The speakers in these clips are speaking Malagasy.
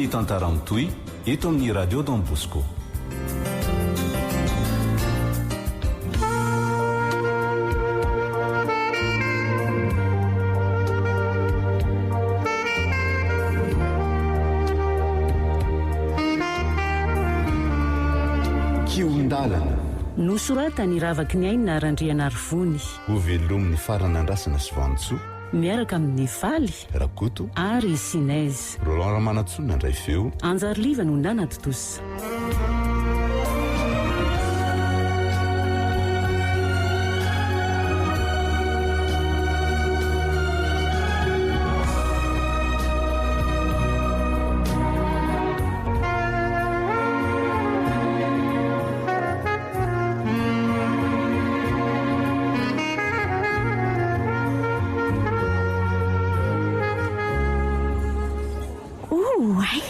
ny tantara mitohy eto amin'ny Radio Don Bosco. Kihon-dalana. Nosoratan'i Ravakiniaina Randrianarivony. Hovelomin'i Faranandrasana sy Vanintsoa. Miaraka amin'i Faly. Rakoto. Ary i Sinez. Roland Ramanantsoa nandray feo. Anjariliva no nanatontosa. Oay!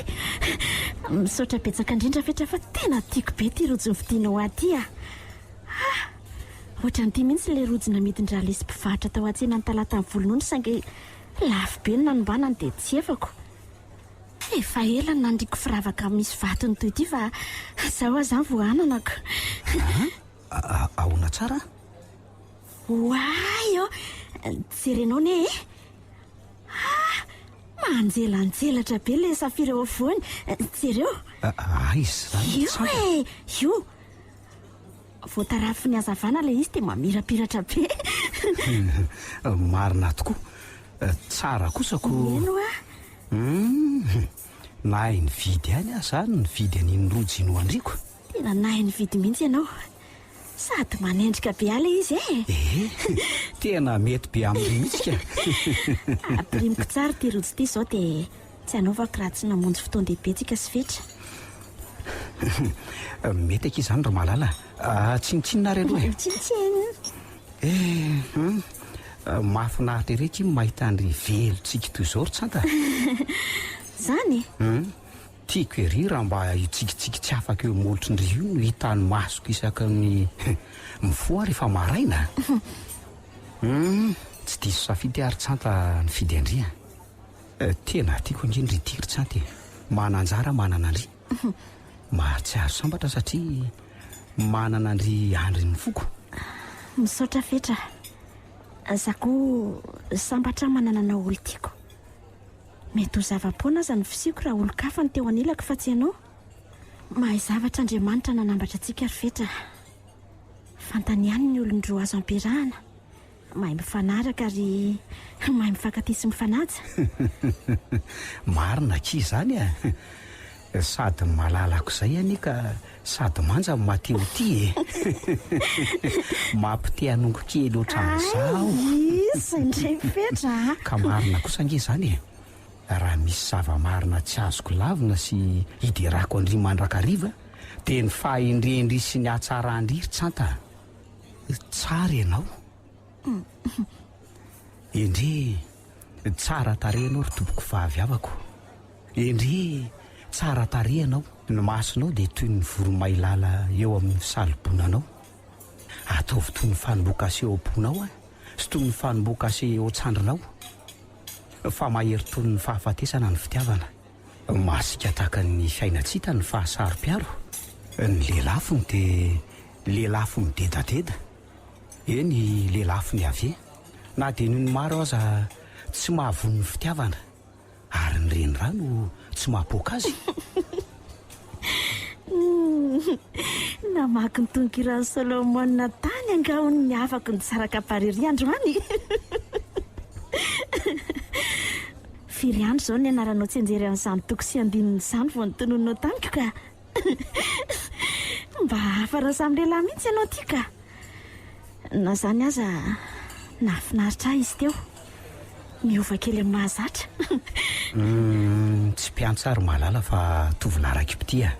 Misaotra betsaka indrindra Fetra fa tena tiako be ity rojo novidianao ahy ity ah! Ah! Ohatran'ity mihitsy ilay rojo namidin-dRalesy mpivarotra tao an-tsenan'ny Talatan'ny Volonondry saingy lafo be ny nanombanany dia tsy efako. Efa ela no nandriako firavaka misy vatony toy ity fa izao aho izany vao hananako. An? Ahoana tsara? Oay ô! Jerenao anie e! Ah! Manjelanjelatra be ilay safira eo afovoany. Jereo. Aiza izany Io tsara? e! Io! Voatarafin'ny hazavana ilay izy dia mamirapiratra be. Marina tokoa. Tsara kosa ko. Eny hoa. Hum! Nahay nividy ihany aho izany nividy an'iny rojo iny ho an-dRiko. Tena nahay nividy mihitsy ianao. Sady manendrika be ahy ilay izy e! Ee, tena mety be amin-dry mihitsy ka! Ampirimiko tsara ity rojo ity izao dia tsy hanaovako raha tsy namonjy fotoan-dehibe tsika sy Fetra. Mety akia izany ry Malala a! Tsinontsinona ary aloha e! Tsinontsinona! Eh, hum, mahafinaritra ery akia ny mahita an-dry velon-tsiky toy izao ry Tsanta a! Izany e? Hum, tiako ery raha mba io tsikitsiky tsy afaka eo molotry-ndry io no hitan'ny masoko isaky ny mifoha rehefa maraina a! Hum, tsy diso safidy aho ry Tsanta nifidy an-dry a! Tena tiako ange ndry ity ry Tsanta e! Manan-jara manana an-dry. Mahatsiaro sambatra satria manana an-dry andrin'ny foko. Misaotra Fetra a! Za koa sambatra manana anao olon-tiako. Mety ho zava-poana aza ny fisiako raha olon-kafa no teo anilako fa tsy ianao. Mahay zavatra Andriamanitra nanambatra antsika ry Fetra a! Fantany ihany ny olon-droa azo ampiarahana. Mahay mifanaraka ary mahay mifankatia sy mifanaja. Marina akia izany a! Sady malalako izay anie ka sady manja no maha te ho tia e! Mampite hanongo kely ohatran'izaho. Ay, iza indray Fetra a! Ka marina kosa ange izany e! Raha misy zava-marina tsy azoko lavina sy hiderako an-dry mandrakariva dia ny fahendren-dry sy ny hatsaran-dry ry Tsanta a! Tsara ianao. Endrey, tsara tarehy ianao ry tompoko vavy havako. Endrey, tsara tarehy ianao. Ny masonao dia toy ny voromailala eo amin'ny salobonanao. Ataovy toy ny fanombohan-kase eo am-ponao aho, sy toy ny fanombohan-kase eo an-tsandrinao. Fa mahery toy ny fahafatesana ny fitiavana. Masika tahaka ny fiainan-tsy hita ny fahasaro-piaro. Ny lelafony dia lelafo midedadeda. Eny, lelafo Yaveh. Na dia noho ny maro aza tsy mahavono ny fitiavana, ary ny renirano tsy mahapoaka azy. Namaky ny tononkiran'i Solomona tany angaha hono ny havako nisaraka Paris androany? Firy andro izao nianaranao tsianjery an'izany toko sy andininy izany vao notononinao tamiko ka! Mba hafa raha samy lehilahy mihitsy ianao ity ka! Na izany aza, nahafinaritra ahy izy teo. Miova kely amin'ny mahazatra. Humm, tsy mpiantsa aho ry Malala fa tovolahy raiki-pitia.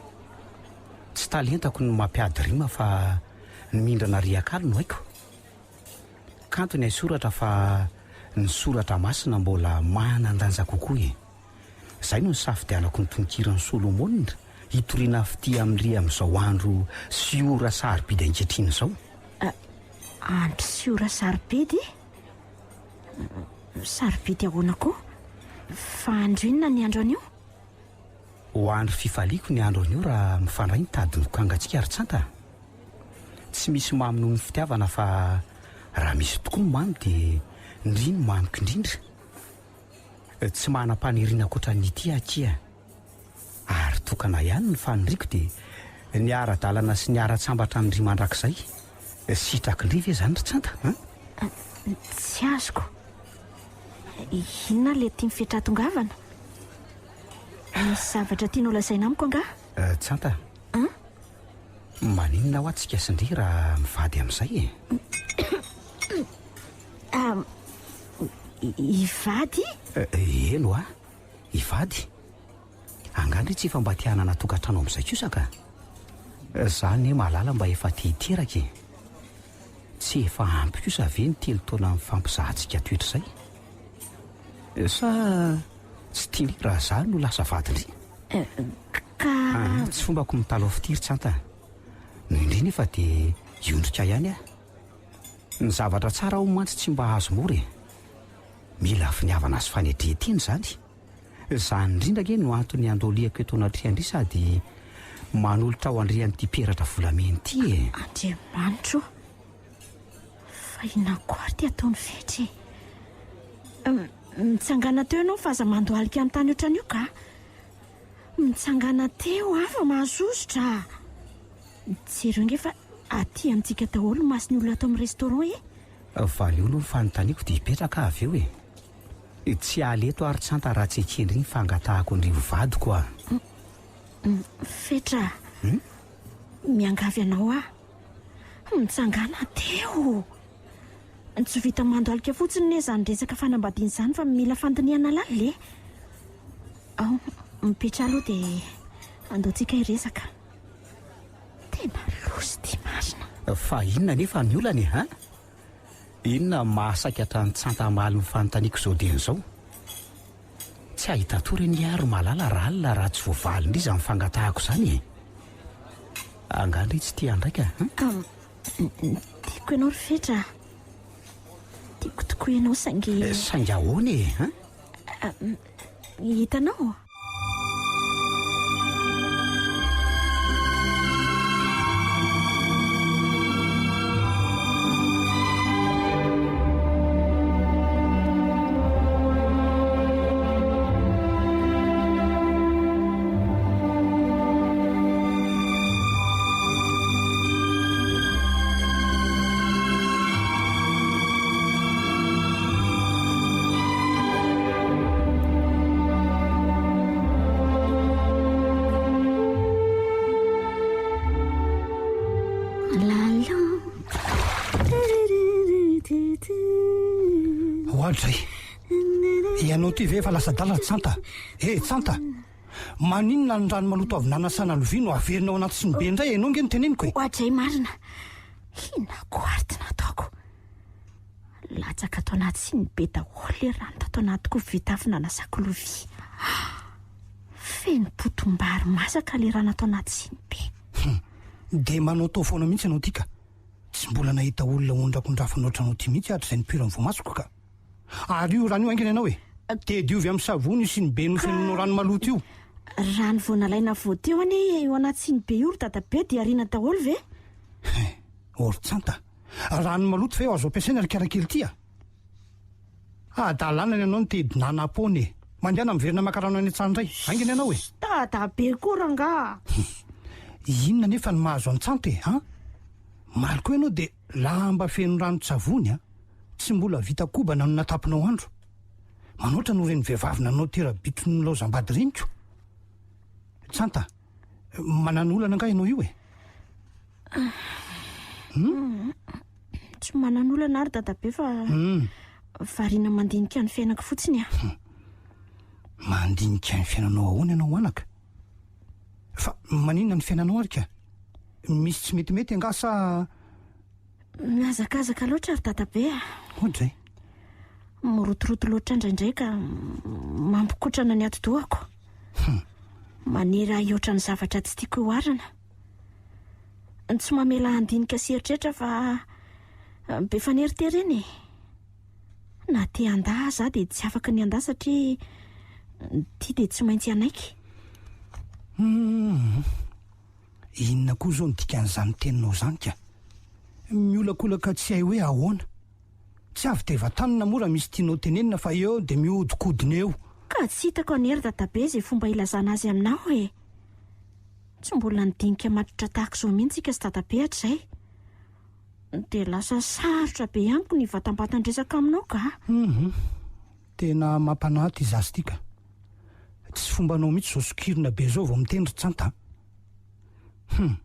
Tsy talentako ny mampiady rima fa ny mindrana riakalo no haiko. Kanto ny haisoratra fa ny soratra masina mbola manan-danja kokoa e. Izay no nisafidianako ny tononkiran'i Solomona hitoriana fitia amin-dry amin'izao andro sy ora sarobidy ankehitriny izao. Andro sy ora sarobidy? Sarobidy ahoana koa? Fa andro inona ny andro anio? Ho andro fifaliako ny andro anio raha mifandray ny tady lokangantsika ry Tsanta a! Tsy misy mamy noho ny fitiavana fa raha misy tokoa ny mamy dia ndry no mamiko indrindra. Tsy manam-paniriana ankoatra ny hitia akia. Ary tokana ihany ny faniriako dia ny hiara-dalana sy ny hiara-tsambatra amin-dry mandrakizay. Sitrak'ndry ve izany ry Tsanta an? Tsy azoko. Inona ilay tian'i Fetra hatongavana? Misy zavatra tianao lazaina amiko angaha? Tsanta. An? Maninona hoa tsika sy ndry raha mivady amin'izay e? Hivady? Eny hoa, hivady. Angaha ndry tsy efa mba te hanana tokantrano amin'izay kosa ka? Za anie mahalala mba efa te hiteraka e! Tsy efa ampy kosa ve ny telo taona nifampizahantsika toetra izay? Sa tsy tiany raha za no lasa vadin-dry? Ka. Tsy fombako mitalaho fitia ry Tsanta a! No indray nefa dia hiondrika ihany aho. Ny zavatra tsara hono mantsy tsy mba azo mora e! Mila finiavana sy fanetren-tena izany. Izany indrindra ange no antony andoliako eto anatrehan-dry sady manolotra ho an-dry an'ity peratra volamena ity e! Andriamanitro ô! Fa inona koa ary ity ataon'i Fetra e? Mitsangàna teo ianao fa aza mandohalika an-tany ohatran'io ka! Mitsangàna teo aho fa mahasosotra a! Jereo ange fa aty amintsika daholo ny mason'ny olona ato amin'ny restaurant e! Valio aloha ny fanontaniako dia hipetraka aho avy eo e! Tsy hiala eto aho ry Tsanta raha tsy ekendry ny fangatahako an-dry ho vadiko a! Fetra a! Miangavy anao aho. Mitsangàna teo! Tsy vita mandohalika fotsiny anie izany resaka fanambadiana izany fa mila fandinihana lalina e! Ao, mipetraha aloha dia andao tsika hiresaka. Tena loza ity marina. Fa inona anefa ny olana e, an? Inona no mahasaikatra an'i Tsanta hamaly ny fanontaniako izao dieny izao? Tsy hahita tory anie aho ry Malala rahalina raha tsy voavalin'dry izany fangatahako izany e! Angaha ndry tsy tia andraika an? Tiako ianao ry Fetra a! Tiako tokoa ianao saingy. Saingy ahoana e? An? Hitanao? Oadray! Ianao ity ve efa lasa adala ry Tsanta? Eh Tsanta! Maninona ny rano maloto avy nanasana lovia no averina ao anaty sinibe indray? Ianao ange no teneniko e! Oadray marina! Inona koa ary ty nataoko? Latsaka ato anaty sinibe daholo le rano tato anaty kovy vita avy nanasako lovia. Feno potom-bary masaka le rano ato anaty sinibe. Hum! Dia manaotao foana mihitsy ianao ty ka! Tsy mbola nahita olona ondrakondrafina ohatranao ty mihitsy aho hatrizay nipoiran'ny voamasoko ka! Ary io rano io haingana ianao e! Dia diovy amin'ny savony io sinibe nofenoinao rano maloto io. Rano vao nalaina vao teo anie io anaty sinibe io ry dadabe dia ariana daholo ve? He! Ortsanta! Rano maloto ve azo ampiasaina ry karakely ty a? Hadalana ny anao ny te hidinanam-poana e! Mandehana miverina maka rano any an-tsaha indray, haingana ianao e! Dadabe koa rangaha! Inona anefa no mahazo an'i Tsanta e, an? Omaly koa ianao dia lamba feno ranon-tsavony an! Tsy mbola vita kobana no natapinao andro. Manoatra noho ireny vehivavy nanao tera-bitro nilaozam-bady ireny ko! Tsanta, manana olana angaha ianao io e? Hmm? Tsy manana olana ary dadabe fa hmm. variana mandinika ny fiainako fotsiny aho. Hmm. Mandinika ny fiainanao ahoana ianao anaka? Fa maninona ny fiainanao ary ka? Misy tsy metimety angaha sa Mihazakazaka loatra ry dadabe a. Ohatry izay. Mirotoroto loatra indraindray ka mampikotrana ny atidohako. Manery ahy hihoatra ny zavatra tsy tiako hihoarana. Tsy mamela handinika sy hieritreritra fa be faneriterena e. Na te handà aza aho dia tsy afaka ny handà satria tia dia tsy maintsy hanaiky. Humm. Inona koa izao no dikan'izany teninao izany ka? Miolakolaka tsy hay hoe ahoana. Tsy avy dia vatanina moa raha misy tianao tenenina fa eo dia mihodinkodina eo. Ka tsy hitako anie ry dadabe izay fomba ilazana azy aminao e! Tsy mbola nidinika matotra tahaka izao mihitsy isika sy dadabe hatrizay. Dia lasa sarotra be amiko ny hivantambantan-dresaka aminao ka! Humm. Tena mampanahy ity zaza ity ka! Tsy fombanao mihitsy izao sokirina be izao vao miteny ry Tsanta a! Hum!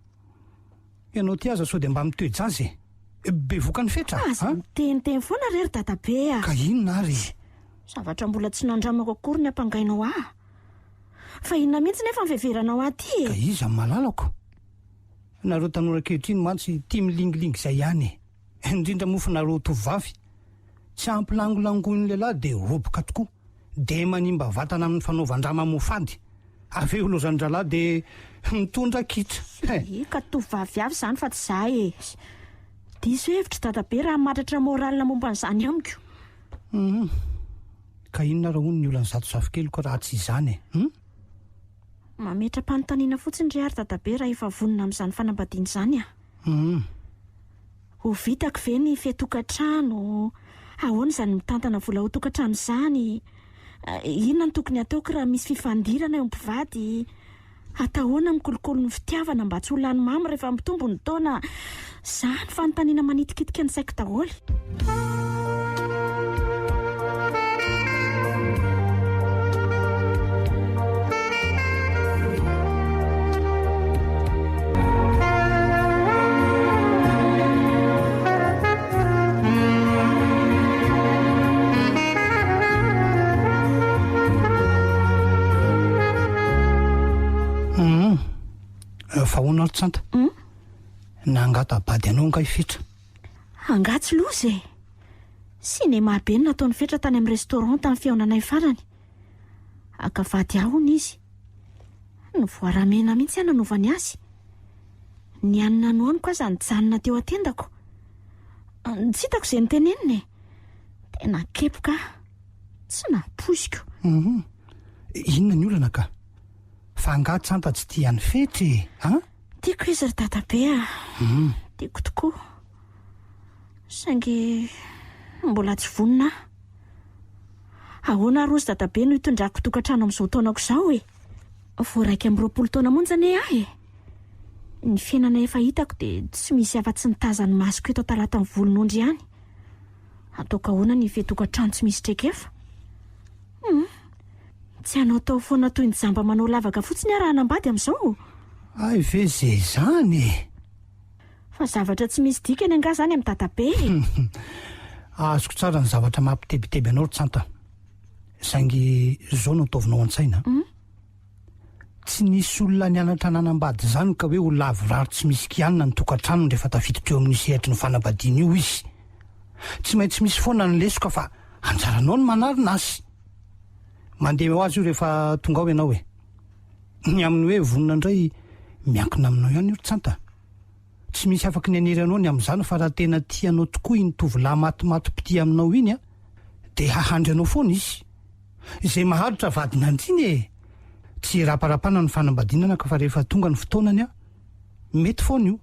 Ianao ity aza sao dia mba mitoe-jaza e! Bevoka ny fetra a! Aza miteniteny foana re ry dadabe a! Ka inona ary e? Zavatra mbola tsy nandramako akory ny ampangainao ahy. Fa inona mihitsy nefa ny fiheveranao ahy ity e? Ka iza no malalako? Nareo tanora ankehitriny mantsy tia milingilingy izay ihany e! Indrindra moa fa nareo tovovavy. Tsy ampy langolangoin'ny lehilahy dia roboka tokoa. Dia manimba vatana amin'ny fanaovan-draha mamoafady. Avy eo lozan-drahalahy dia mitondra kitra. He! Ka tovovavy hafa izany fa tsy izaho e! Diso hevitra dadabe raha matratra moral momba an'izany amiko. Hum. Ka inona ary hono ny olan'izato zafikeliko raha tsy izany e? Hum? Mametra-panontaniana fotsiny re ary dadabe raha efa vonona amin'izany fanambadiana izany aho. Hum. Ho vitako ve ny fe-tokantrano? Ahoana izany mitantana vola ao tokantrano izany? Inona no tokony hataoko raha misy fifandirana eo amin'ny mpivady? Atao ahoana mikolokolo ny fitiavana mba tsy ho lany mamy rehefa mitombo ny taona? Izany fanontaniana manitikitika ny saiko daholo. Hum, fa ahoana ry Tsanta? Hum? Nangata-bady anao angaha i Fetra? Angaha tsy loza e! Cinéma be no nataon'i Fetra tany amin'ny restaurant tamin'ny fihaonanay farany. Haka vady ahy hono izy. Nivoaramena mihitsy aho nanaovany azy. Ny hanina nohaniko aza nijanona teo an-tendako. Tsy hitako izay noteneniny e. Tena kepoka aho. Tsy nampoiziko. Hum. Inona ny olana ka? Fa angaha Tsanta tsy tia an'i Fetra e? An? Tiako izy ry dadabe a. Hum. Tiako tokoa. Saingy mbola tsy vonona aho. Ahoana ary hozy dadabe no hitondrako tokantrano amin'izao taonako izao e? Vao 21 taona monja anie aho e! Ny fiainana efa hitako dia tsy misy afa-tsy ny tazan'ny masoko eto Talatan'ny Volonondry ihany. Ataoko ahoana ny hifehy tokantrano tsy misy traikefa? Hum! Tsy hanaotao foana toy ny jamba manao lavaka fotsiny aho raha hanambady amin'izao. Hay ve ze izany e! Fa zavatra tsy misy dikany angaha izany amin'i dadabe e! Azoko tsara ny zavatra mampitebiteby anao ry Tsanta. Saingy izao no ataovinao an-tsaina a. Tsy nisy olona nianatra nanambady izany ka hoe ho lavorary tsy misy kianina ny tokantranony rehefa tafiditra eo amin'io sehatry ny fanambadiana io izy. Tsy maintsy misy foana ny lesoka fa anjaranao ny manarina azy. Mandeha ho azy io rehefa tonga ao ianao e. Ny amin'ny hoe vonona indray miankina aminao ihany io ry Tsanta. Tsy misy afaky ny hanery anao ny amin'izany fa raha tena tia anao tokoa iny tovolahy matimatim-pitia aminao iny dia hahandry anao foana izy. Izay maharitra vadin'andriana e! Tsy iraparapana ny fanambadiana anaka fa rehefa tonga ny fotoanany an! Mety foana io.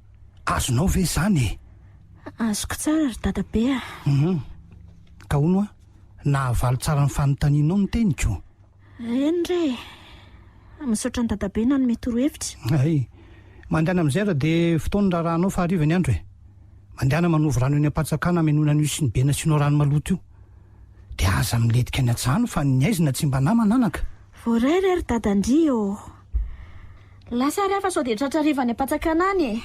Azonao ve izany e? Azoko tsara ry dadabe a! Hum. Ka hono hoa, nahavaly tsara ny fanontanianao ny teniko? Eny re e! Misaotra an'i dadabe nanome torohevitra. Hay. Mandehana amin'izay ary dia fotoana ny raharahanao fa hariva ny andro e! Mandehana manovo rano eny am-pantsakana hamenoana an'io sinibe nasianao rano maloto io. Dia aza milentika any an-tsahano fa ny haizina tsy mba namana anaka. Voaray re ry dadandry ô! Lasa ary aho fa sao dia tratra hariva any am-pantsakana any e!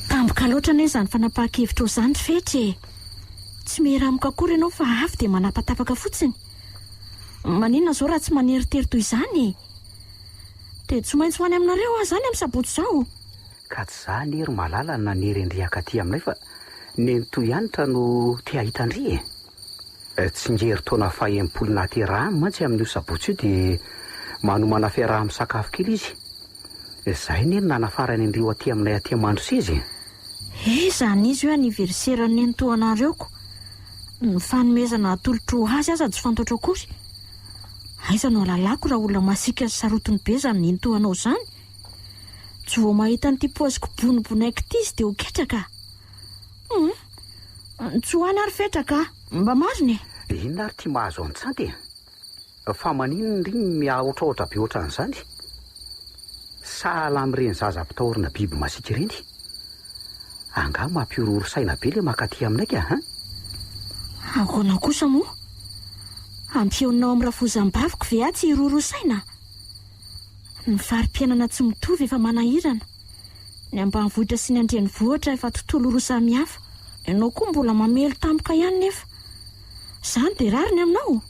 Tampoka loatra anie izany fanapahan-kevitrao izany ry Fetra e! Tsy miera amiko akory ianao fa avy dia manapatapaka fotsiny. Maninona izao raha tsy maneritery toy izany e? Dia tsy maintsy ho any aminareo aho izany amin'ny sabotsy izao. Ka tsy za anie ry Malala no nanery an-dry hakaty aminay fa nenitoa ihany tra no te hahita an-dry e. Tsingerin-taona faha-enimpolo nahaterahany mantsy amin'io sabotsy io dia manomana fiaraha-misakafo kely izy. Izay anie no nanafarany an-dry ho aty aminay aty Mandroseza e. He izany izy io anniversaire nenitoanareo ko. Ny fanomezana atolotro ho azy aza tsy fantatro akory. Aiza no ahalalako raha olona masiaka sy sarotiny be izany nenitoanao izany? Tsy vao mahita an'ity paoziko bonobonaiko ity izy dia ho ketraka. Hum. Tsy ho any ary Fetra ka. Mba marina e. Inona ary ity mahazo an'i Tsanty e? Fa maninona ry no miahotrahotra be ohatran'izany? Sahala amin'ireny zaza ampitahorina biby masiaka ireny. Angaha mampihorohoro saina be ilay mankaty aminay ka an? Ahoana kosa moa? Hampionona ao amin'ny rafozam-baviko ve aho tsy hihorohoro saina? Ny fari-piainana tsy mitovy efa manahirana. Ny ambanivohitra sy ny andrenivohitra efa tontolo roa samihafa. Ianao koa mbola mamely tampoka ihany nefa. Izany dia rariny aminao?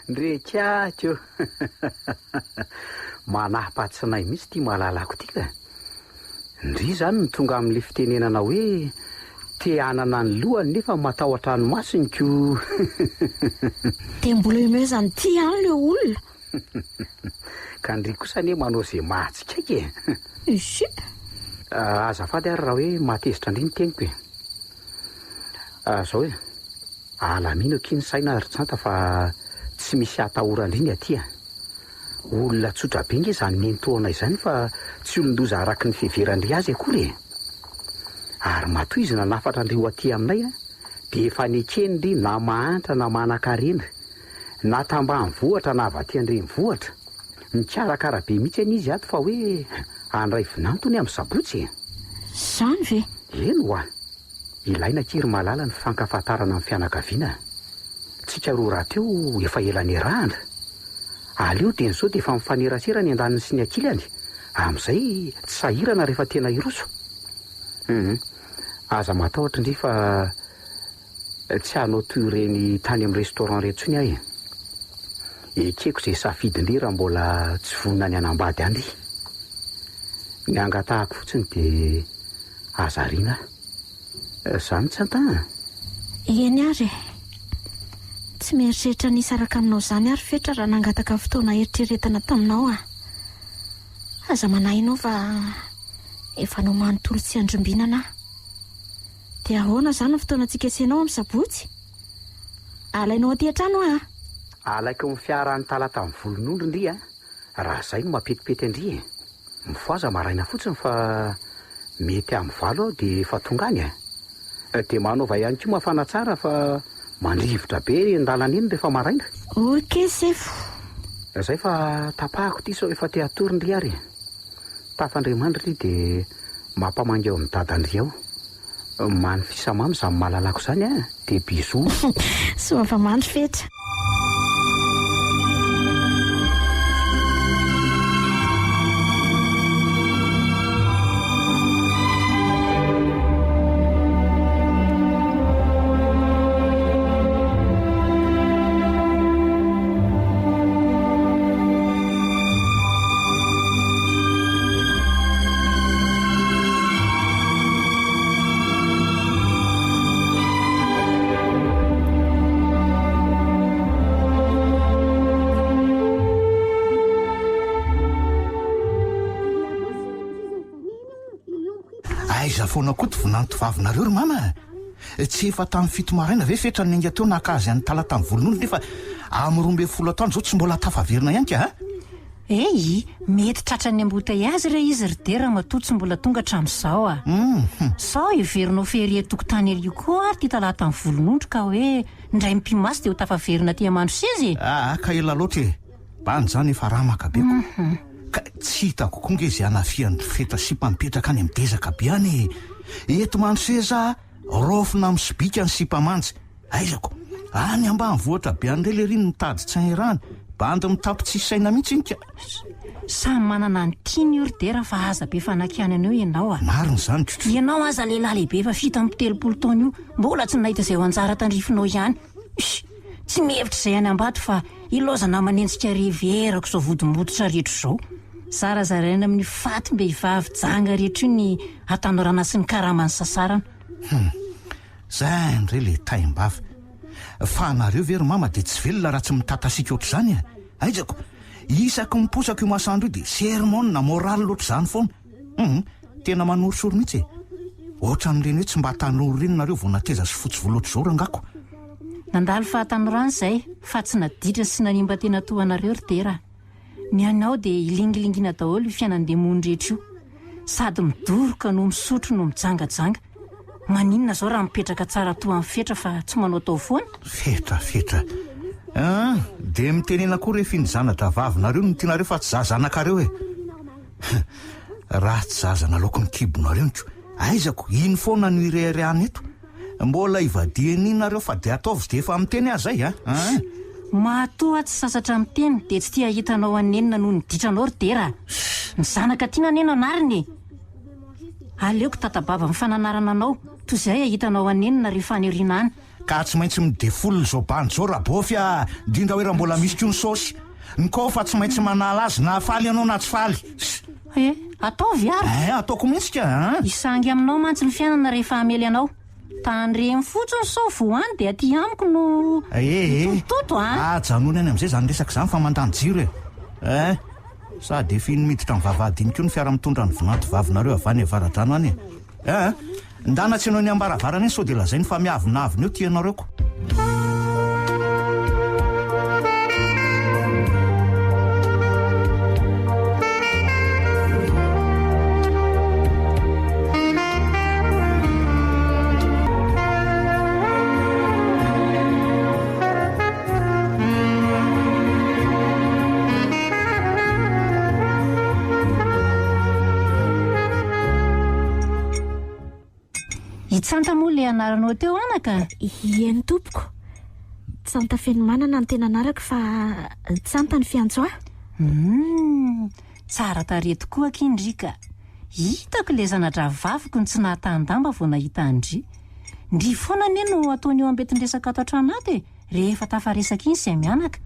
Ndrekiaky ô! Manapa-tsinay mihitsy ity malalako ity ka! Ndry izany no tonga amin'ilay fitenenana hoe te hanana ny lohany nefa matahotra ny masony ko! Dia mbola ihomezan'ity ihany ilay olona. Ka ndry kosa anie manao izay mahatsikaiky e! Izy. Azafady ary raha hoe mahatezitra ndry ny teniko e! Zao e! Alamino akia ny saina ry Tsanta fa tsy misy atahoran-dry ny aty a! Olona tsotra be nge izany nenitoanay izany fa tsy olon-doza araky ny fiheveran-dry azy akory e! Ary matoa izy nanafatra an-dry ho aty aminay a, dia efa nekeny ry na mahantra na manankarena, na tambanivohitra na avy aty an-drenivohitra. Mikarakara be mihitsy anie izy ato fa hoe handray vinanto hono amin'ny sabotsy e! Izany ve? Eny ho'a! Ilaina akia ry Malala ny fifankafantarana amin'ny fianakaviana a! Tsika roa rahateo efa ela niarahana. Aleo dieny izao dia efa mifanerasera ny andaniny sy ny ankilany, amin'izay tsy sahirana rehefa tena hiroso. Hum. Aza matahotra ndry fa tsy hanao toy ireny tany amin'ny restaurant ireny intsony aho e. Ekeko izay safidin-dry raha mbola tsy vonona ny hanambady ahy ndry. Ny angatahako fotsiny dia aza ariana aho. Zany tsy anta an! Eny ary e! Tsy mieritreritra ny hisaraka aminao izany aho ry Fetra raha nangataka fotoana hieritreretana taminao aho. Aza manahy ianao fa efa anao manontolo tsy andrombinana aho. Dia ahoana izany ny fotoanantsika sy ianao amin'ny sabotsy? Alainao aty an-trano aho an! Alaiko amin'ny fiara any Talata Mivolonondry ndry an! Raha izay no mampetipety an-dry e! Mifohaza maraina fotsiny fa mety amin'ny valo aho dia efa tonga any e! Dia manaova ihany koa mafana tsara fa mandrivotra be eny an-dalana eny rehefa maraina. Ok sefo. Izay fa tapahako ity sao efa te hatory ndry ary e! Tafandriamandry ry dia mampamangy ao amin'i dadan-dry ao. Manifisa mamy izany malalako izany a! Dia bisous. Soavamandry Fetra. Aiza foana koa ty vinanto vavinareo ry mama a? Tsy efa tamin'ny fito maraina ve Fetra no niainga teo naka azy any Talata Mivolonondry nefa amin'ny 12 atoandro izao tsy mbola tafaverina ihany ka a? Hey, mety tratran'ny embouteillage re izy ry Dera matoa tsy mbola tonga hatramin'izao a! Sao heverinao ferie tokotany ery io koa ary ty Talata Mivolonondry ka hoe indray mipi-maso dia ho tafaverina aty Amandroseza e! Aa ka ela loatra e! Bany zany efa ramaka be ko! Ka tsy hitako koa nge ze hanafihan'ny Fetra sipa mipetraka any amin'ny dezaka be any e! Eto Mandroseza raofina amin'ny sobika ny sipa mantsy! Aiza ko? Any ambanivohitra be any indray lery no mitady tsain rany. Bandy mitapy tsisy saina mihitsy iny ka. Samy manana ny tiany io ry Dera fa aza be fanakianana eo ianao a! Marina izany Tritry. Ianao aza lehilahy lehibe efa 37 taona io mbola tsy nahita izay ho anjara tandrifinao ihany. Sh! Tsy mihevitra izay any Ambato fa ilaozana manenjika revy erako izao vodimbototra rehetra izao. Zarazaraina amin'ny fatim-behivavy janga rehetra io ny hatanorana sy ny karaman'ny sasarana. Hum! Zay indray le taim-bava. Fa nareo ve ry mama dia tsy velona raha tsy mitatasika ohatr'izany e? Aizako! Isaky ny posako io masoandro io dia sermon na morale ohatr'izany foana. Hum! Tena manorisory mihitsy e! Ohatran'ireny hoe tsy mba tanora ireny nareo vao nateza sy fotsy volo ohatr'izao rangako. Nandalo fahatanorana izay fa tsy naditra sy nanimba tena toa anareo ry Dera a! Ny anao dia ilingilingiana daholo io fiainan-demony rehetra io. Sady midoroka no misotro no mijangajanga. Maninona izao raha mipetraka tsara toa an'i Fetra fa tsy manaotao foana? Fetra, Fetra an! Dia mitenena koa rehefa iny zana-drahavavinareo no tianareo fa tsy za zanakareo e! Raha tsy zaza naloaky ny kibonareo ny ko aizako, iny foana no ireharehana eto. Mbola ivadihana iny nareo fa dia ataovy dia efa miteny aho zay a! An! Matoa tsy sasatra miteny dia tsy tia hahita anao hanenina noho ny ditranao ry Dera a! Ny zanaka tiana anie no anarina e! Aleoko tatabava amin'ny fananarana anao toy izay hahita anao hanenina rehefa any aoriana any. Ka tsy maintsy mi-defoule izao bandy izao Rabôfy a! Indrindra hoe raha mbola misy koa ny saosy. Ny kôfa tsy maintsy manala azy na faly ianao na tsy faly. Eh, ataovy ary! Eh, ataoko mihitsy ka an! Hisangy aminao mantsy ny fiainana rehefa hamely anao. Tandremo fotsiny sao voa any dia aty amiko no Eh, eh! mitotototo an! Ajanony any amin'izay izany resaka izany fa mandany jiro e! Eh! Sady efa iny miditra amin'ny vavahady iny koa ny fiara mitondra ny vinanto vavinareo avy any Avaradrano any e! Eh! Ndana tsy hanao ny ambaravarana eny sao dia lazainy fa miavonavona eo ty ianareo ko. I Tsanta moa ilay anaranao teo anaka? Eny tompoko. Tsanta Fenomanana no tena anarako fa Tsanta ny fiantso ahy. Humm, tsara tarehy tokoa akia ndry ka. Hitako ilay zana-drahavaviko no tsy nahatahan-damba vao nahita an-dry. Ndry foana anie no ataony eo ambetin-dresaka ato an-trano ato e, rehefa tafaresaka iny izay mianaka.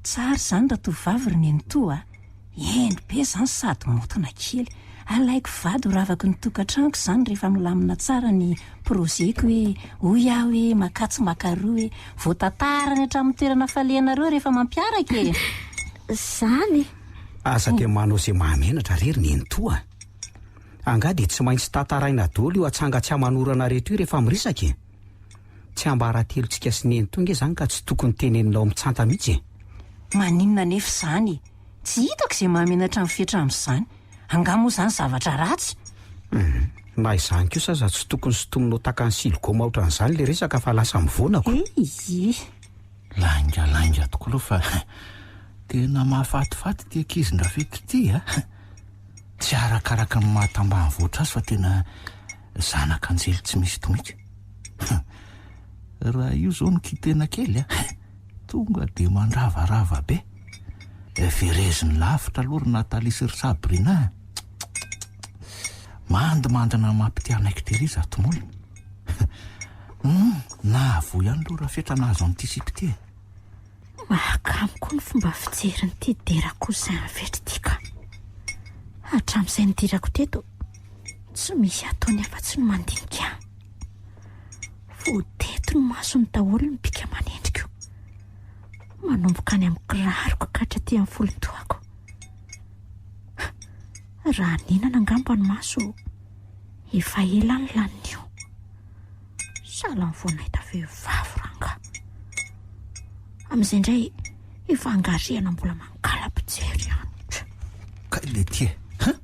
Tsara izany ratovovavy ry nenitoa a. Hendry be zany sady maotina kely. Alaiko vady ho ravaky ny tokantranoko izany rehefa milamina tsara ny projet-ko hoe hoy aho hoe makatsy makaroa hoe voatantarany hatramin'ny toerana falehanareo rehefa mampiaraka e! Zany e! Aza dia manao izay mahamenatra re ry nenitoa a! Angaha dia tsy maintsy tantaraina daholo io atsanga tsy aman'orana reto io rehefa miresaka e? Tsiambaratelontsika sy nenitoa nge zany ka tsy tokony teneninao mitsanta mihitsy e! Maninona anefa izany e? Tsy hitako izay mahamenatra an'i Fetra amin'izany. Angaha moa izany zavatra ratsy? Hum, na izany kosa aza tsy tokony sintominao takan'ny siligoma ohatran'izany le resaka fa lasa mivoana ko. Eii. Lainga lainga tokoa aloha fa tena mahafatifaty ity ankizindrafetra ity a! Tsy arakaraka ny maha tambanivohitra azy fa tena zanak'anjely tsy misy tomika. Raha io izao no kitena kely a, tonga dia mandravarava be. Vereziny lavitra aloha ry Nathalie sy ry Sabrina a. Mandimandina mampite hanaiky tery izato molony. Hum, nahavoa ihany aloha Rafetra nahazo an'ity sipa ity e. Mahakamo koa ny fomba fijerin'ity Dera cousin Fetra ity ka. Hatramin'izay nidirako teto, tsy misy ataony afa-tsy ny mandinika ahy. Voateto ny masony daholo ny bika aman'endriko. Manomboka any amin'ny kiraroko ka hatraty amin'ny volon-dohako. Raha nihinana angamba ny maso, efa ela ny lanin'io. Sahala ny vao nahita vehivavy rangahy. Amin'izay indray efa angarihana mbola mangala-pijery ihany. Kay le ty e! Hein!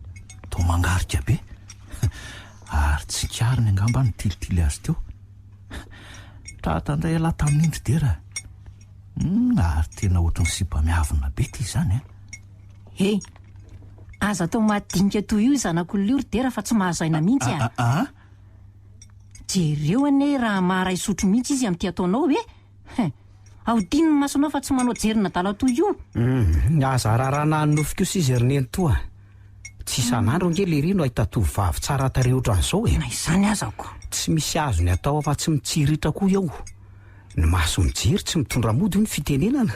Toa mangarika be. Ary tsikariny angamba nitilitily azy teo. Tratra indray ialahy tamin'iny ry Dera. Hum, ary tena ohatry ny sipa miavona be ty izany an! He! Aza atao madinika toy io io zanak'olona io ry Dera fa tsy mahazo aina mihitsy a! Aa! Jereo anie raha maharay sotro mihitsy izy amin'ity ataonao e! Hein! Ahodino ny masonao fa tsy manao jerin'adala toy io. Humm, aza rarana ny nofy kosa izy ry nenitoa a! Tsy isan'andro ange lery no ahita tovovavy tsara tarehy ohatran'izao e! Na izany aza ko! Tsy misy azony atao afa-tsy mitsiritra koa eo. Ny maso mijery tsy mitondra mody hoy ny fitenenana.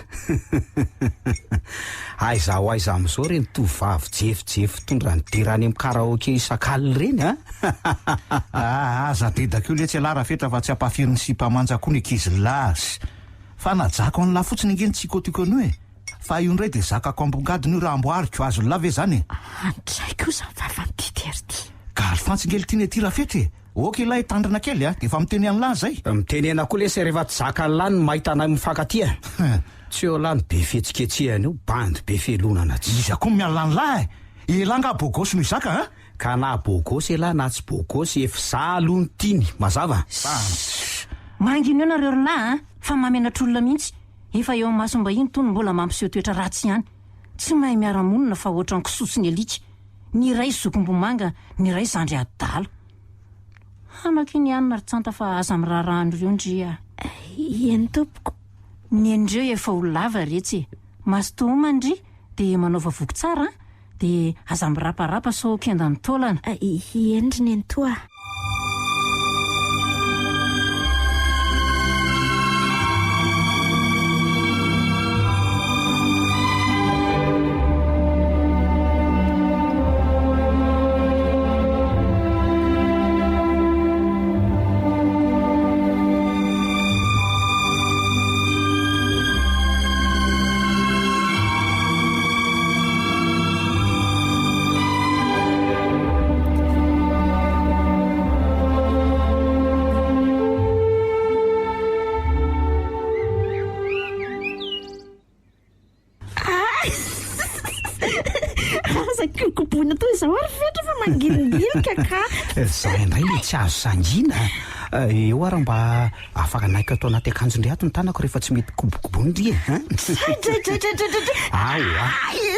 Aiza ho aiza amin'izao ireny tovovavy jefijefy mitondra ny dera any amin'ny karaoke isak'alina ireny a! Aa aza dedaka eo letsy ialahy Rafetra fa tsy ampahafirin'ny sipa manja koa ny ankizy lahy. Fanajako an'lah fotsiny ange ny tsikotiako an'io e! Fa io indray dia zakako ambongadiny io raha amboariko, azon'lah ve izany e? Andray koa izany vavan'ity tery ity. Galifantsy nge lty ny aty Rafetra e! Ok ilay tandrina kely a, defa miteny an'lah zay. Mitenena koa lesy rehefa tsy zakan'lah ny mahita anay mifankatia. Tsy eo lah ny be fihetsiketsehana eo, bandy be fialonana tsy. Iza koa mialona an'lah e? Elah nga beau gosse no hizaka a? Ka na beau gosse elah na tsy beau gosse ef za aloha no tiany, mazava? Sss! Mangina eo nareo ry lahy a! Fa mahamenatr'olona mihitsy. Efa eo amasom-bahiny tony mbola mampiseho toetra ratsy ihany. Tsy mahay miara-monina fa ohatran'ny kisoa sy ny alika. Ny iray zokimbomanga, ny iray zandry adala. Hano akia ny hanina ry Tsanta fa aza miraharaha an'ireo ndry a! Eny tompoko. Ny an'ireo efa ho lava retsy e! Mazotoa homana ndry dia manaova voky tsara an! Dia aza miraparapa sao kendan'ny taolana. Eny ry nenitoa a! Aza kobokoboina toy izao ary Fetra fa mangilingilika ka. Za indray le tsy azo sangiana. Eo ary mba Afaka naiko ato anaty akanjon-dry ato ny tanako rehefa tsy mety kobokoboiny ry e! Hein? Dredredredredredre! Ao a!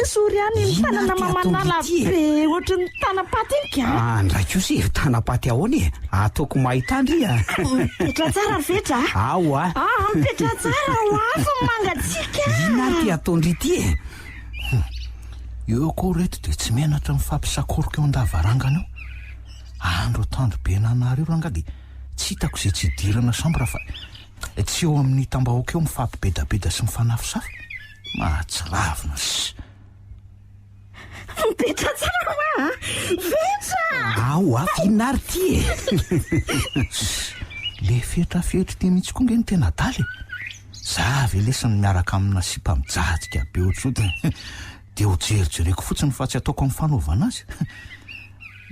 Esory ihany iny Inona tanana ary ty mamanala ataon-dry ity e? be ohatry ny tanam-paty iny ka! Ah, ndray kosa e, tanam-paty ahoana e? Ataoko mahita ndry a! Mipetraha tsara ry Fetra a! Ao a! Ah, mipetraha tsara ho afo ny mangatsiaka! Inona ary ty ataon-dry ity e? Eo koa reto dia tsy menatra mifampisakoroka eo an-davarangana eo. Andro atoandro be nanary io rangahy dia Tsy hitako izay tsy hidirana chambre fa tsy eo amin'ny hitam-bahoaka eo mifampibedabeda sy mifanafosafo. Mahatsiravina sy. Mipetraha tsara hoa a! Fetra! Ao a, inona ary ity e? Le fetra fetry ity mihitsy koa nge no tena adala e! Za ve lesy ny miaraka amina sipa mijajika be ohatr'izao dia dia ho jerijereko fotsiny fa tsy ataoko amin'ny fanaovana azy.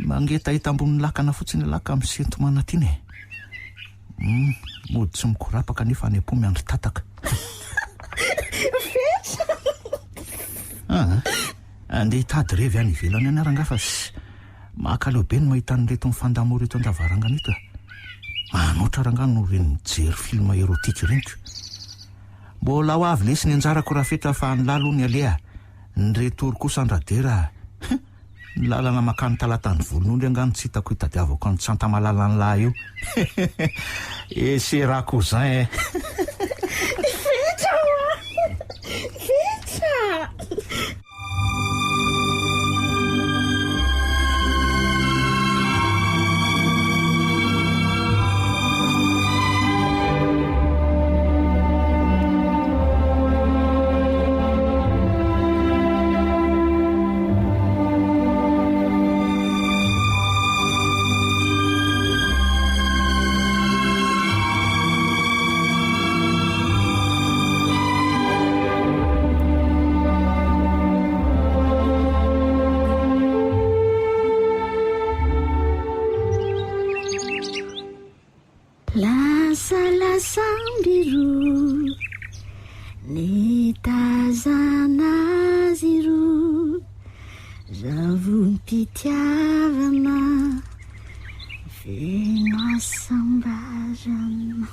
Mangetaheta ambony lakana fotsiny ialahy ka misento manatiny e! Hum, mody tsy mikorapaka nefa any am-po miandry tataka. Fetra! Ah, andeha hitady revy any ivelany any aho rangahy fa mahakaleo be ny mahita an'ireto mifandamour eto an-davarangana eto e! Manoatra rangahy noho ireny mijery film érotique ireny ko! Mbola ho avy lesy ny anjarako Rafetra fa ny lahy aloha ny aleha, ny retour kosa an-dRadera a! Ny lalana makany Talatan'ny Volonondry angaha no tsy hitako hitadiavako an'i Tsantamalala an'lah io. Et c'est ra cousin eh. Fetra hoa! Fetra! Lasa lasam-biroa nitazana azy roa Zavom-pitiavana feno hasambarana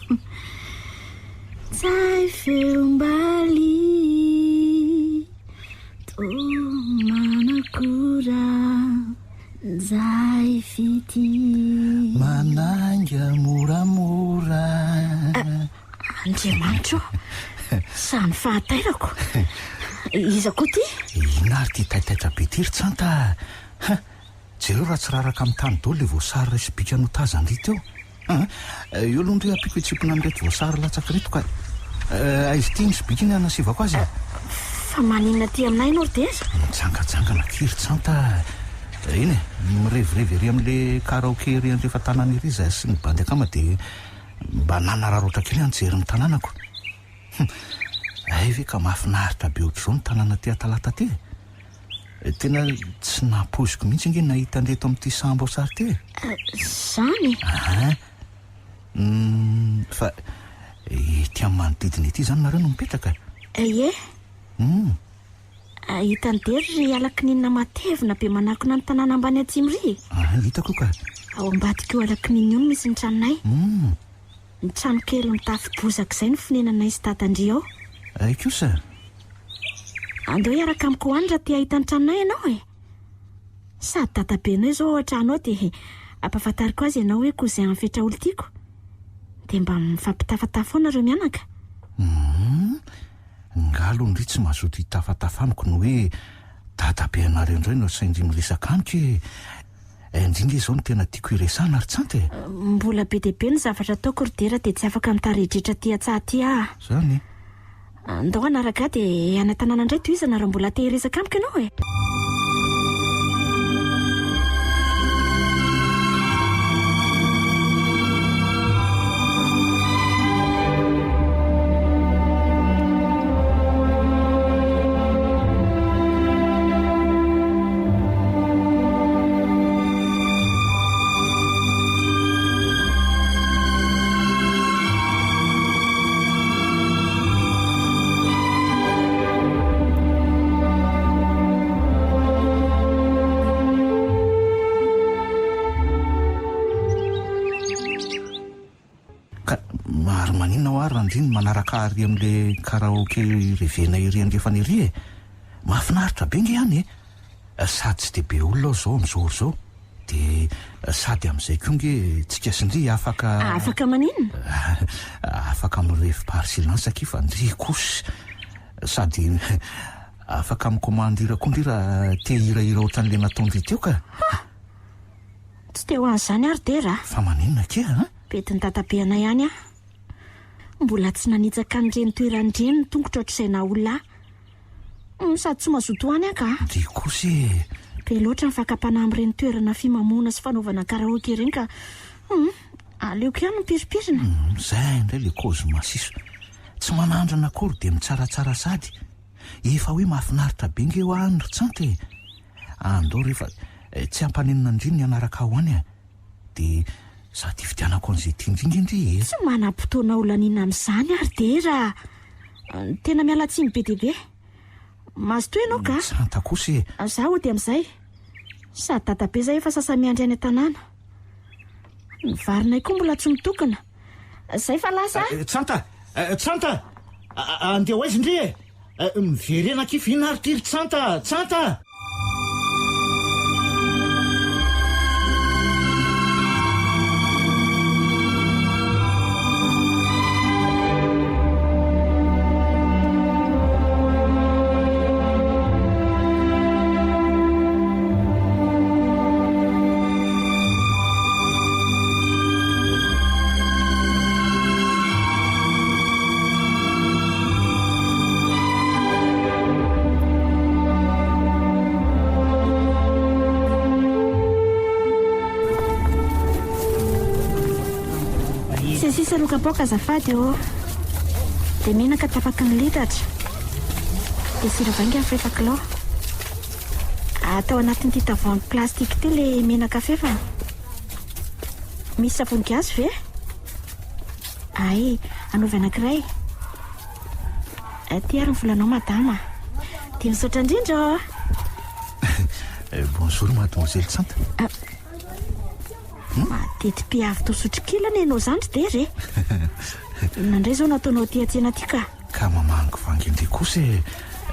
Tsay feom-baliha toa manakora Njay fitia. Manainga moramora. Andriamanitra ô! Sa ny fahatairako? Iza koa ity? Inona ary ity taitaitra be ity ry Tsanta a! Ha! Jereo raha tsy raraka amin'ny tany daholo ilay voasary iray sobika notazan-dry teo. Ha! Eo aloha ndry ampiako hitsimpona an'ireto voasary latsaka ireto ka. Aiza ity ny sobika iny hanasivako azy e? Fa maninona aty aminay ianao ry Dera? Mitsangantsangana akia ry Tsanta a! Eny e, mirevirevy ery amin'ilay karaoke ery andrefan-tanàna ery izahay sy ny bandy akama dia mba nanararaotra kely aho nijery ny tanànako. Hum! Hay ve ka mahafinaritra be ohatr'izao ny tanàna aty Atalata aty e! Tena tsy nampoiziko mihitsy ange ny nahita an'ireto amin'ity saham-boasary ity e! Izany? Aa! Hum! Fa ety amin'ny manodidina ety izany nareo no mipetraka? Ie. Hum! Hitan'i Dery ry ala-kininina matevina be manakona ny tanàna ambany atsimo ry e! Aa! Hitako io ka! Ao ambadik'io ala-kininina io no misy ny tranonay. Hum! Ny trano kely mitafo bozaka izay no fonenanay sy dadan-dry ao. Hay kosa! Andao hiaraka amiko ho any raha te hahita ny tranonay ianao e! Sady dadabenao izao ao an-trano ao dia ampahafantariko azy ianao hoe cousin an'i Fetra olon-tiako. Dia mba mifampitafatafa ao nareo mianaka. Humm! Nga aloha ndry tsy mazoto hitafatafa amiko ny hoe dadabe anareo indray no asain-dry miresaka amiko e! Ndry nge izao no tena tiako hiresahana ry Tsanta e! Mbola be dia be ny zavatra ataoko ry Dera dia tsy afaka mitaredretra aty an-tsaha aty aho. Zany e! Andao hanaraka ahy dia any an-tanàna indray tohizana raha mbola te hiresaka amiko ianao e! Ka ary maninona hoa Randria no manaraka ahy ary amin'le karaoke revena ery andrefana ery e? Mahafinaritra be nge any e! Sady tsy dia be olona ao izao amin'izao ora izao dia sady amin'izay koa nge tsika sy ndry afaka. Afaka maninona? Afaka mirevy par silence akia fa ndry kosa sady afaka mi-commande hira koa ndry raha te hihirahira ohatran'le nataon-dry teo ka! Ha! Tsy te ho an'izany aho ry Dera a! Fa maninona akia a? Bedin'i dadabe anay ihany aho. Mbola tsy nanitsaka an'ireny toerana ireny ny tongotro hatrizay naha olona ahy. Sady tsy mazoto ho any aho ka! Ndry kosa e! Be loatra ny fakam-panahy amin'ireny toerana fimamoana sy fanaovana karaoke ireny ka hum, aleoko ihany mipirimpirina. Hum, izay indray ilay kôzy masiso. Tsy manandrana akory dia mitsaratsara sady. Efa hoe mahafinaritra be nge hoa any ry Tsanta e! Andao re fa tsy hampaninona ndry ny hanaraka ahy ho any a! Dia sady hividianako an'izay tian-dry nge ndry e! Tsy manam-potoana ho laniana amin'izany aho ry Dera a! Tena miala tsiny be dia be. Mazotoa ianao ka! Tsanta kosa e! Za hody amin'izay. Sady dadabe zay efa sasa-miandry any an-tanàna. Ny varinay koa mbola tsy mitokona. Zay fa lasa a! Tsanta! Tsanta! Andeha ho aiza ndry e? Miverena akia fa inona ary ity ry Tsanta a! Tsanta a! Sy sisa roa kapoaka azafady ô. Dia menaka tapaky ny litatra. Dia sira vaingany fefa kilao. Atao anatin'ity tavoahangy plastique ity ilay menaka fefany. Misy savony gasy ve? Ay, anaovy anankiray. Aty ary ny volanao madama. Dia misaotra indrindra ô. Bonjour mademoiselle Tsanta. Ah. Mateti-piavy toa sotrokely anie ianao izany ry Dera e. Inona indray izao no ataonao aty an-tsena aty ka? Ka mamangivangy an-dry kosa e!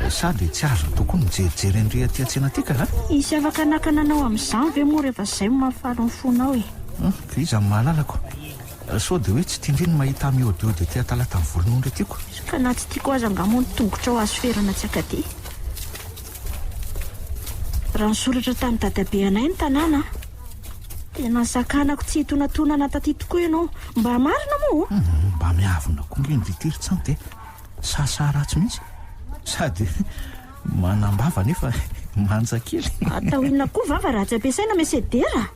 Sa dia tsy azo atao koa ny mijerijery an-dry aty an-tsena aty ka? Hisy afaka hanakana anao amin'izany ve moa rehefa izay no mahafaly ny fonao e? Ka iza no mahalala ko? Sao dia hoe tsy tian-dry ny mahita ahy mihaodihaody aty Antalatan'ny volon'ondry aty ko? Ka na tsy tiako aza angaha moa ny tongotrao azo ferana tsy ankadia. Raha nisoratra tamin'ny dadabe anay ny tanàna, tena sakanako tsy hitonatonana taty tokoa ianao. Mba marina moa? Mba miavona koa nge ndry ity ry Tsanty e. Sahasaha ratsy mihitsy. Sady manam-bava nefa manja kely. Atao inona koa vava raha tsy ampiasaina Monsieur Dera?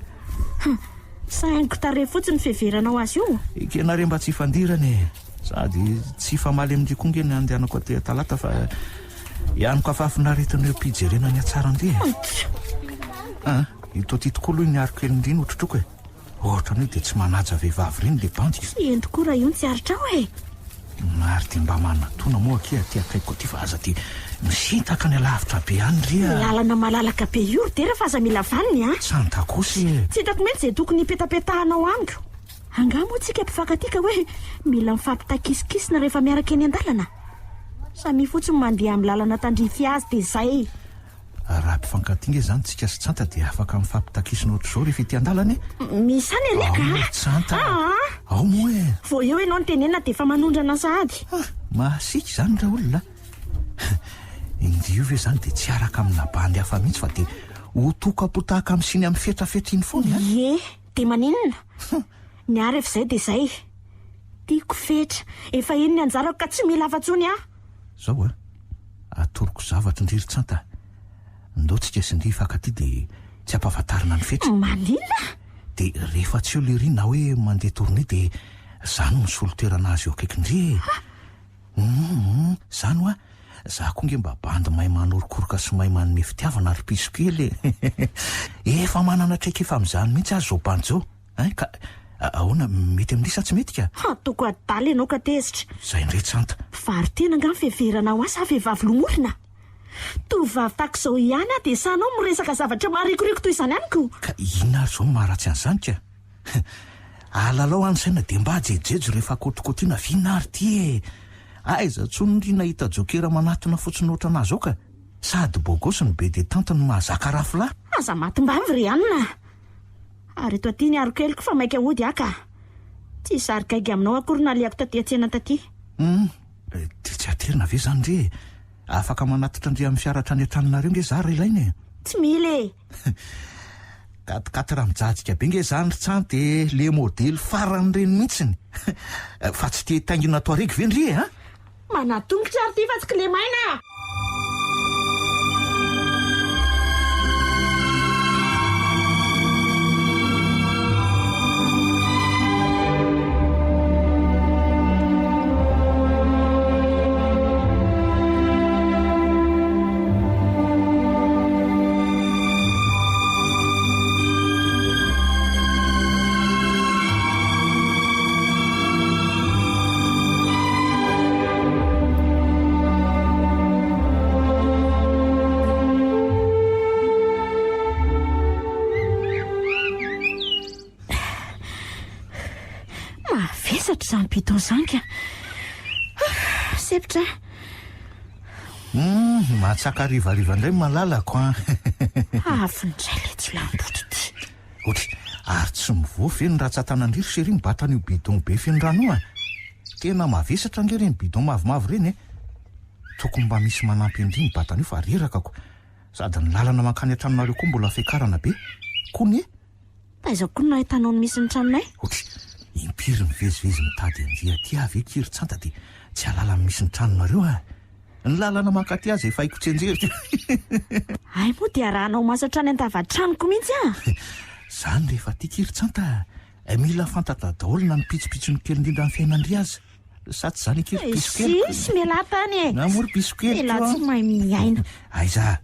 Saingo tarehy fotsiny ny fiheveranao azy io. Ekena re mba tsy hifandirana e. Sady tsy hifamaly amin-dry koa nge ny handehanako aty Talata fa ihany koa fahafinaretana eo am-pijerena ny hatsaran-dry e. Ah, ito aty tokoa aloha iny aro kelin'dry no trotroiko e. Ohatran'ny hoe dia tsy manaja vehivavy ireny le bandy ka. Eny tokoa raha io no tsy aritrao e. Ary dia mba manatona moa akia aty akaikiko aty fa aza dia misintaka any alavitra be any ry a. Lalana malalaka be io ry Dera fa aza mila vaniny a. Tsanta kosa e. Tsy hitako mihitsy izay tokony hipetapetahanao amiko. Angaha moa tsika mpifankatia ka hoe mila mifampitakisikisina rehefa miaraka eny an-dalana? Samia fotsiny mandeha amin'ny lalana tandrify azy dia izay. Raha mpifankatia nge zany tsika sy Tsanta dia afaka mifampitakisina ohatr'izao rehefa ety an-dalana e! Misy any anie ka! Ao moa Tsanta a! Aa! Ao moa e! Vao eo ianao no tenenina dia efa manondrana sahady. Ah! Masiaka izany ra olona a! Indy io ve zany dia tsy hiaraka amina bandy hafa mihitsy fa dia ho tokam-potaka amin'ny siny amin'ny fetrafetra iny foana e! Ie! Dia maninona? Ny ahy rehefa izay dia izay. Tiako Fetra. Efa iny ny anjarako ka tsy mila hafa intsony aho. Zao a! Atoroko zavatra ndry ry Tsanta a! Ndao tsika sy ndry hifankatia dia tsy ampahafantarina an'i Fetra. Maninona? Dia rehefa tsy eo lery na hoe mandeha tournée dia za no misolo toerana azy eo akaikin-dry e! Humm zany hoa! Za koa nge mba bandy mahay manorokoroka sy mahay manome fitiavana ry piso kely e! Efa manana traikefa amin'izany mihitsy aho zao bandy zao ein! Ka ahoana mety amin-dry sa tsy mety ka? Ataoko adala ianao ka tezitra. Zay ndray tsanta. Mpivaro-tena angaha ny fiheveranao ahy sa vehivavy lomorina? Tovovavy tahaka izao ihany aho dia sahinao miresaka zavatra maharikoriko toy izany amiko? Ka inona ary izao no maharatsy an'izany ka? Alalao any saina dia mba jejojejo rehefa kotikotiana vina ary ty e! Aiza tsony ry nahita jokera manatona fotsiny ohatranahy zao ka! Sady bogosy no be detente no mahazaka rafla! Aza matim-bavy ry anona a! Ary eto aty ny arokeliko fa maika hody aho ka! Tsy zary gaigy aminao akory nalehako taty an-tsena taty. Hum! Dia tsy aterina ve zany ry e? Afaka manatitra an-dry amin'ny fiara hatrany an-tranonareo nge za raha ilaina e! Tsy mila e! Quatre quatre mijajika be nge zany ry Tsanty e, le modely farany reny mihitsiny. Fa tsy te hitaingina Touareg ve ndry e a? Manatongotra ary ty fa tsy kilemaina a! Mavesatra izany bidon izany ka. Sempotra aho. Hum, mahatsaka harivariva indray malalako an. Avy indray ilay jiolahimboto ity. Otry, ary tsy mivoa ve ny ratsan-tanan-dry ry chérie mibata an'io bidon be feno rano io an? Tena mavesatra ange ireny bidon mavomavo ireny e. Tokony mba misy manampy an-dry mibata an'io fa reraka ko. Sady ny lalana mankany an-tranonareo koa mbola fiakarana be. Kony e. Taiza koa no nahitanao ny misy ny tranonay? Otry, impiry mivezivezy mitady an-dry aty aho ve ki ry Tsanta dia tsy hahalala ny misy ny tranonareo aho. Ny lalana mankaty aza efa haiko tsianjery. Hay moa dia arahanao maso hatrany an-davatranoko mihitsy ah! Zany rehefa aty ki ry Tsanta a! Mila fantatra daholo na ny pitsopitsony kely indrindra amin'ny fiainan-dry aza. Sa tsy zany akia ry piso keliko? Sisy, mialà tany e! Na moa ry piso keliko Elah tsy mahay miaina. Aiza?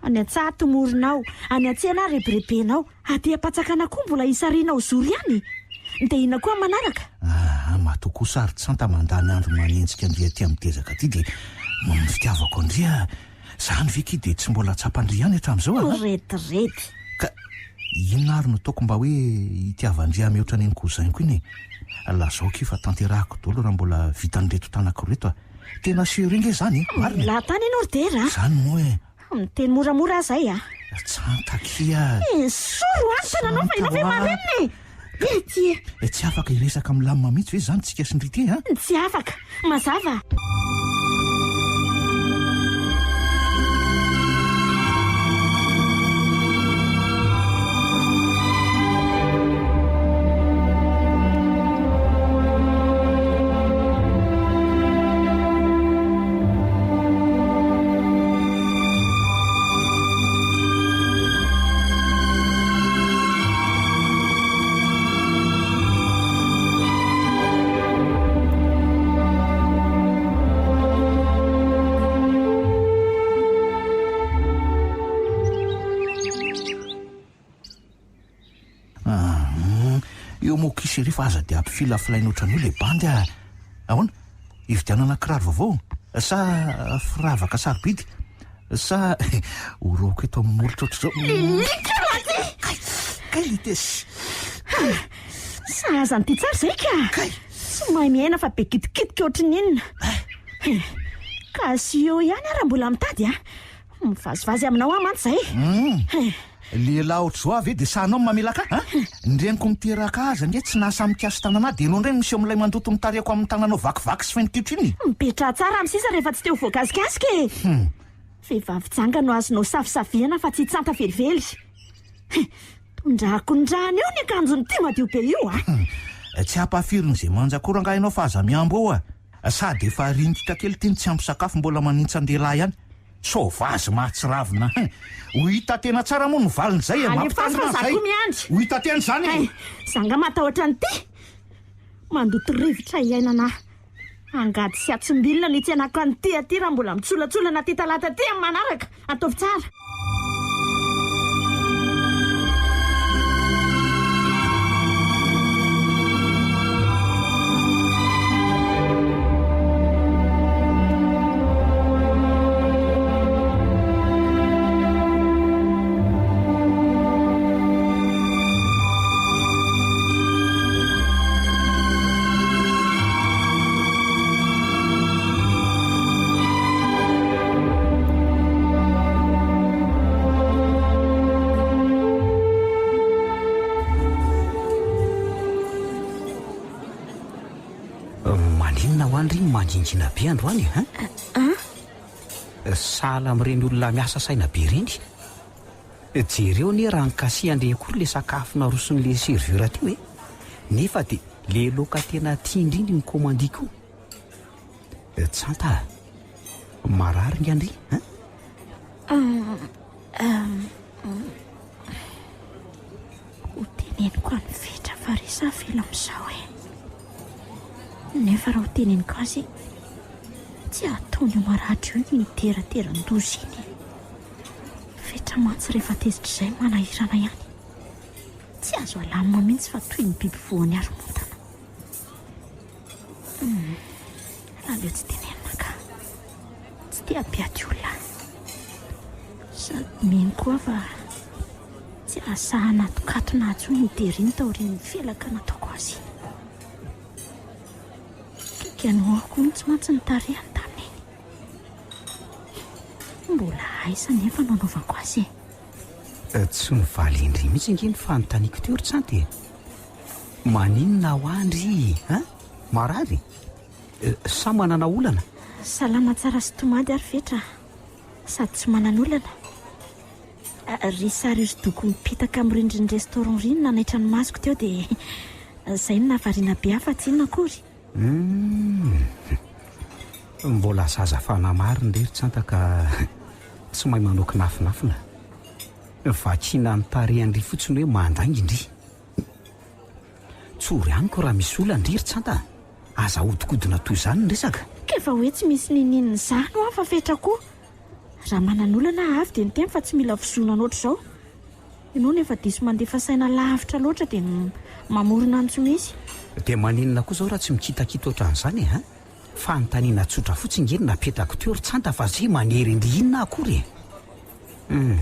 Any an-tsaha tomorinao, any an-tsena rebirebenao. Aty am-patsakana koa mbola hisarianao zoro ihany? Dia inona koa amin'ny manaraka? Aa, matoa kosa ary Tsanta mandany andro manenjika an-dry aty amin'ny dezaka aty dia noho ny fitiavako an-dry a! Zany ve ki dia tsy mbola tsapan-dry ihany hatramin'izao a? Rediredy! Ka inona ary no ataoko mba hoe hitiavan-dry ahy mihoatra an'iny cousin-ko iny e? Lazao ki fa tanterahako daholo raha mbola vitan'ireto tanako ireto a! Tena sérieux nge zany e! Marina e! Laha tany ianao ry Dera a! Zany moa e! Miteny moramora aho zay a! Tsanta akia! Esory ho any tananao fa ianao ve marenina e! Ety e! Tsy afaka hiresaka milamina mihitsy ve izany tsika sy ndry ity an? Tsy afaka! Mazava! Eo moa kis ery fa aza dia ampifilafilaina ohatran'io le bandy a! Ahoana? Hividianana kiraro vaovao? Sa firavaka sarobidy? Sa horohako eto amin'ny molotra ohatr'izao? Lilika ratsy! Kay! Kay Litesy! Sahaza an'ity tsara izay ka! Kay! Tsy mahay miaina fa be kitikitika ohatry ny inona. Ka asio eo ihany aho raha mbola mitady a! Mivazivazy aminao aho mantsy izay. Hum! Lehilahy ohatr'izao aho ve dia sahinao ny mamelaka ahy? An? Ny reniko niteraka ahy aza ange tsy nahasahy mikasi-tanana ahy dia ianao indray no miseho amin'ilay mandoto ny tarehiko amin'ny tananao vakivaky sy feno kitro iny? Mipetraha tsara amin'ny sisa rehefa tsy te ho voakasikasika e! Hum! Vehivavy janga no azonao savisavihana fa tsy tsanta velively. He! Tondrako ny rano eo ny akanjon'ity madio be io a! Hum! Tsy ampahafirin'izay manja akory angaha ianao fa aza mihambo eo a! Sady efa ringitra kely ity no tsy ampy sakafo mbola manintsan-dehilahy ihany. Sauvage mahatsiravina hein! Ho hita tena tsara moa ny valin'izay e! Alefaso fa Mampitandrina za an'izay! koa miandry! Ho hita tena izany e! Hay, za nga matahotra an'ity? Mandoto rivotra iainana ahy. Angady sy atsimbilona no hitsenako an'ity aty raha mbola mitsolatsolana aty talata aty amin'ny manaraka. Ataovy tsara. Maninona ho an-dry no mangingina be androany e? An? Sahala amin'ireny olona miasa saina be ireny. Jereo anie raha nikasihan-dry akory ilay sakafo naroson'ilay serveur teo e! Nefa dia le laoka tena tia indrindra iny commandiko io. Tsanta a! Marary nga ndry an? Ho teneniko an'i Fetra fa resy avela amin'izao e! Nefa raha ho teneniko azy, tsy hataony io maratra io iny miterateran-doza iny e! Fetra mantsy rehefa tezitra izay manahirana ihany. Tsy azo alamina mihitsy fa toy ny biby voan'ny haromontana. Hum, aleo tsy tenenina ka. Tsy te hampiady olona aho. Sady mino koa aho fa tsy hahasahy hanatokatona ahy intsony i Derine taorian'ny felaka nataoko azy iny. Kikanohako mihitsy mantsy ny tarehiny tamin'iny. Mbola aiza anefa no anaovako azy e? Tsy novalian-dry mihitsy ange ny fanontaniako teo ry Tsanty e! Maninona hoa ndry an? Marary? Sa manana olana? Salama tsara sy tomady ary Fetra a! Sady tsy manan'olana. Ry sary hosodoko mipetaka amin'ny rindrin'ny restaurant ry no nanaitra ny masoko teo dia izay no nahavariana be ahy fa tsy inona akory. Humm. Mbola zaza fanahy marina re ry Tsanta ka tsy mahay manao kinafinafina. Vakiana ny tarehin-dry fotsiny hoe mandainga ndry. Tsory amiko raha misy olana ndry ry Tsanta a! Aza ahodikodina toy izany ny resaka. K'efa hoe tsy misy niniana izany hoa fa fetra koa. Raha manan'olana aho avy dia niteny fa tsy mila vozonana ohatr'izao. Ianao no efa diso mandefa saina lavitra loatra dia mamorona ny tsy misy. Dia maninona koa izao raha tsy mikitakita ohatran'izany e an? Fanontaniana tsotra fotsiny nge no napetrako teo ry Tsanta fa ze manery an-dry inona akory e! Hum,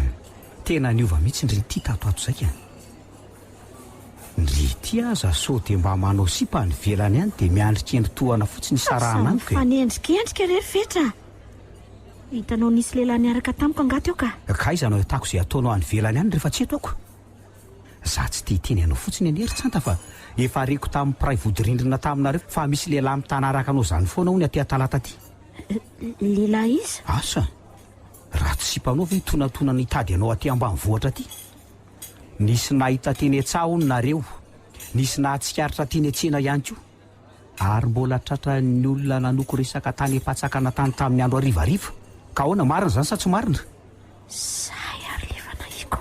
tena niova mihitsy ndry ity tato ato izay ka. Ndry ity aza sao dia mba manao sipa any ivelany any dia miandry kendry tohana fotsiny hisarahana Aza amiko e! mifanendrikendrika re ry Fetra a! Hitanao nisy lehilahy niaraka tamiko angaha teo ka? Ka aiza no ahitako izay ataonao any ivelany any rehefa tsy eto ako? Za tsy te hiteny anao fotsiny anie ry Tsanta fa efa reko tamin'ny mpiray vodirindrina taminareo fa misy lehilahy mitanaraka anao zany foana hono aty Talata aty. Lehilahy iza? Asa! Raha tsy sipanao ve hitonantonana hitady anao aty ambanivohitra aty? Nisy nahita teny an-tsaha hono nareo, nisy nahatsikaritra teny an-tsena ihany koa. Ary mbola tratran'ny olona nanoko resaka tany am-patsakana tany tamin'ny andro harivariva. Ka ahoana, marina izany sa tsy marina? Sahy ary le fanahiako.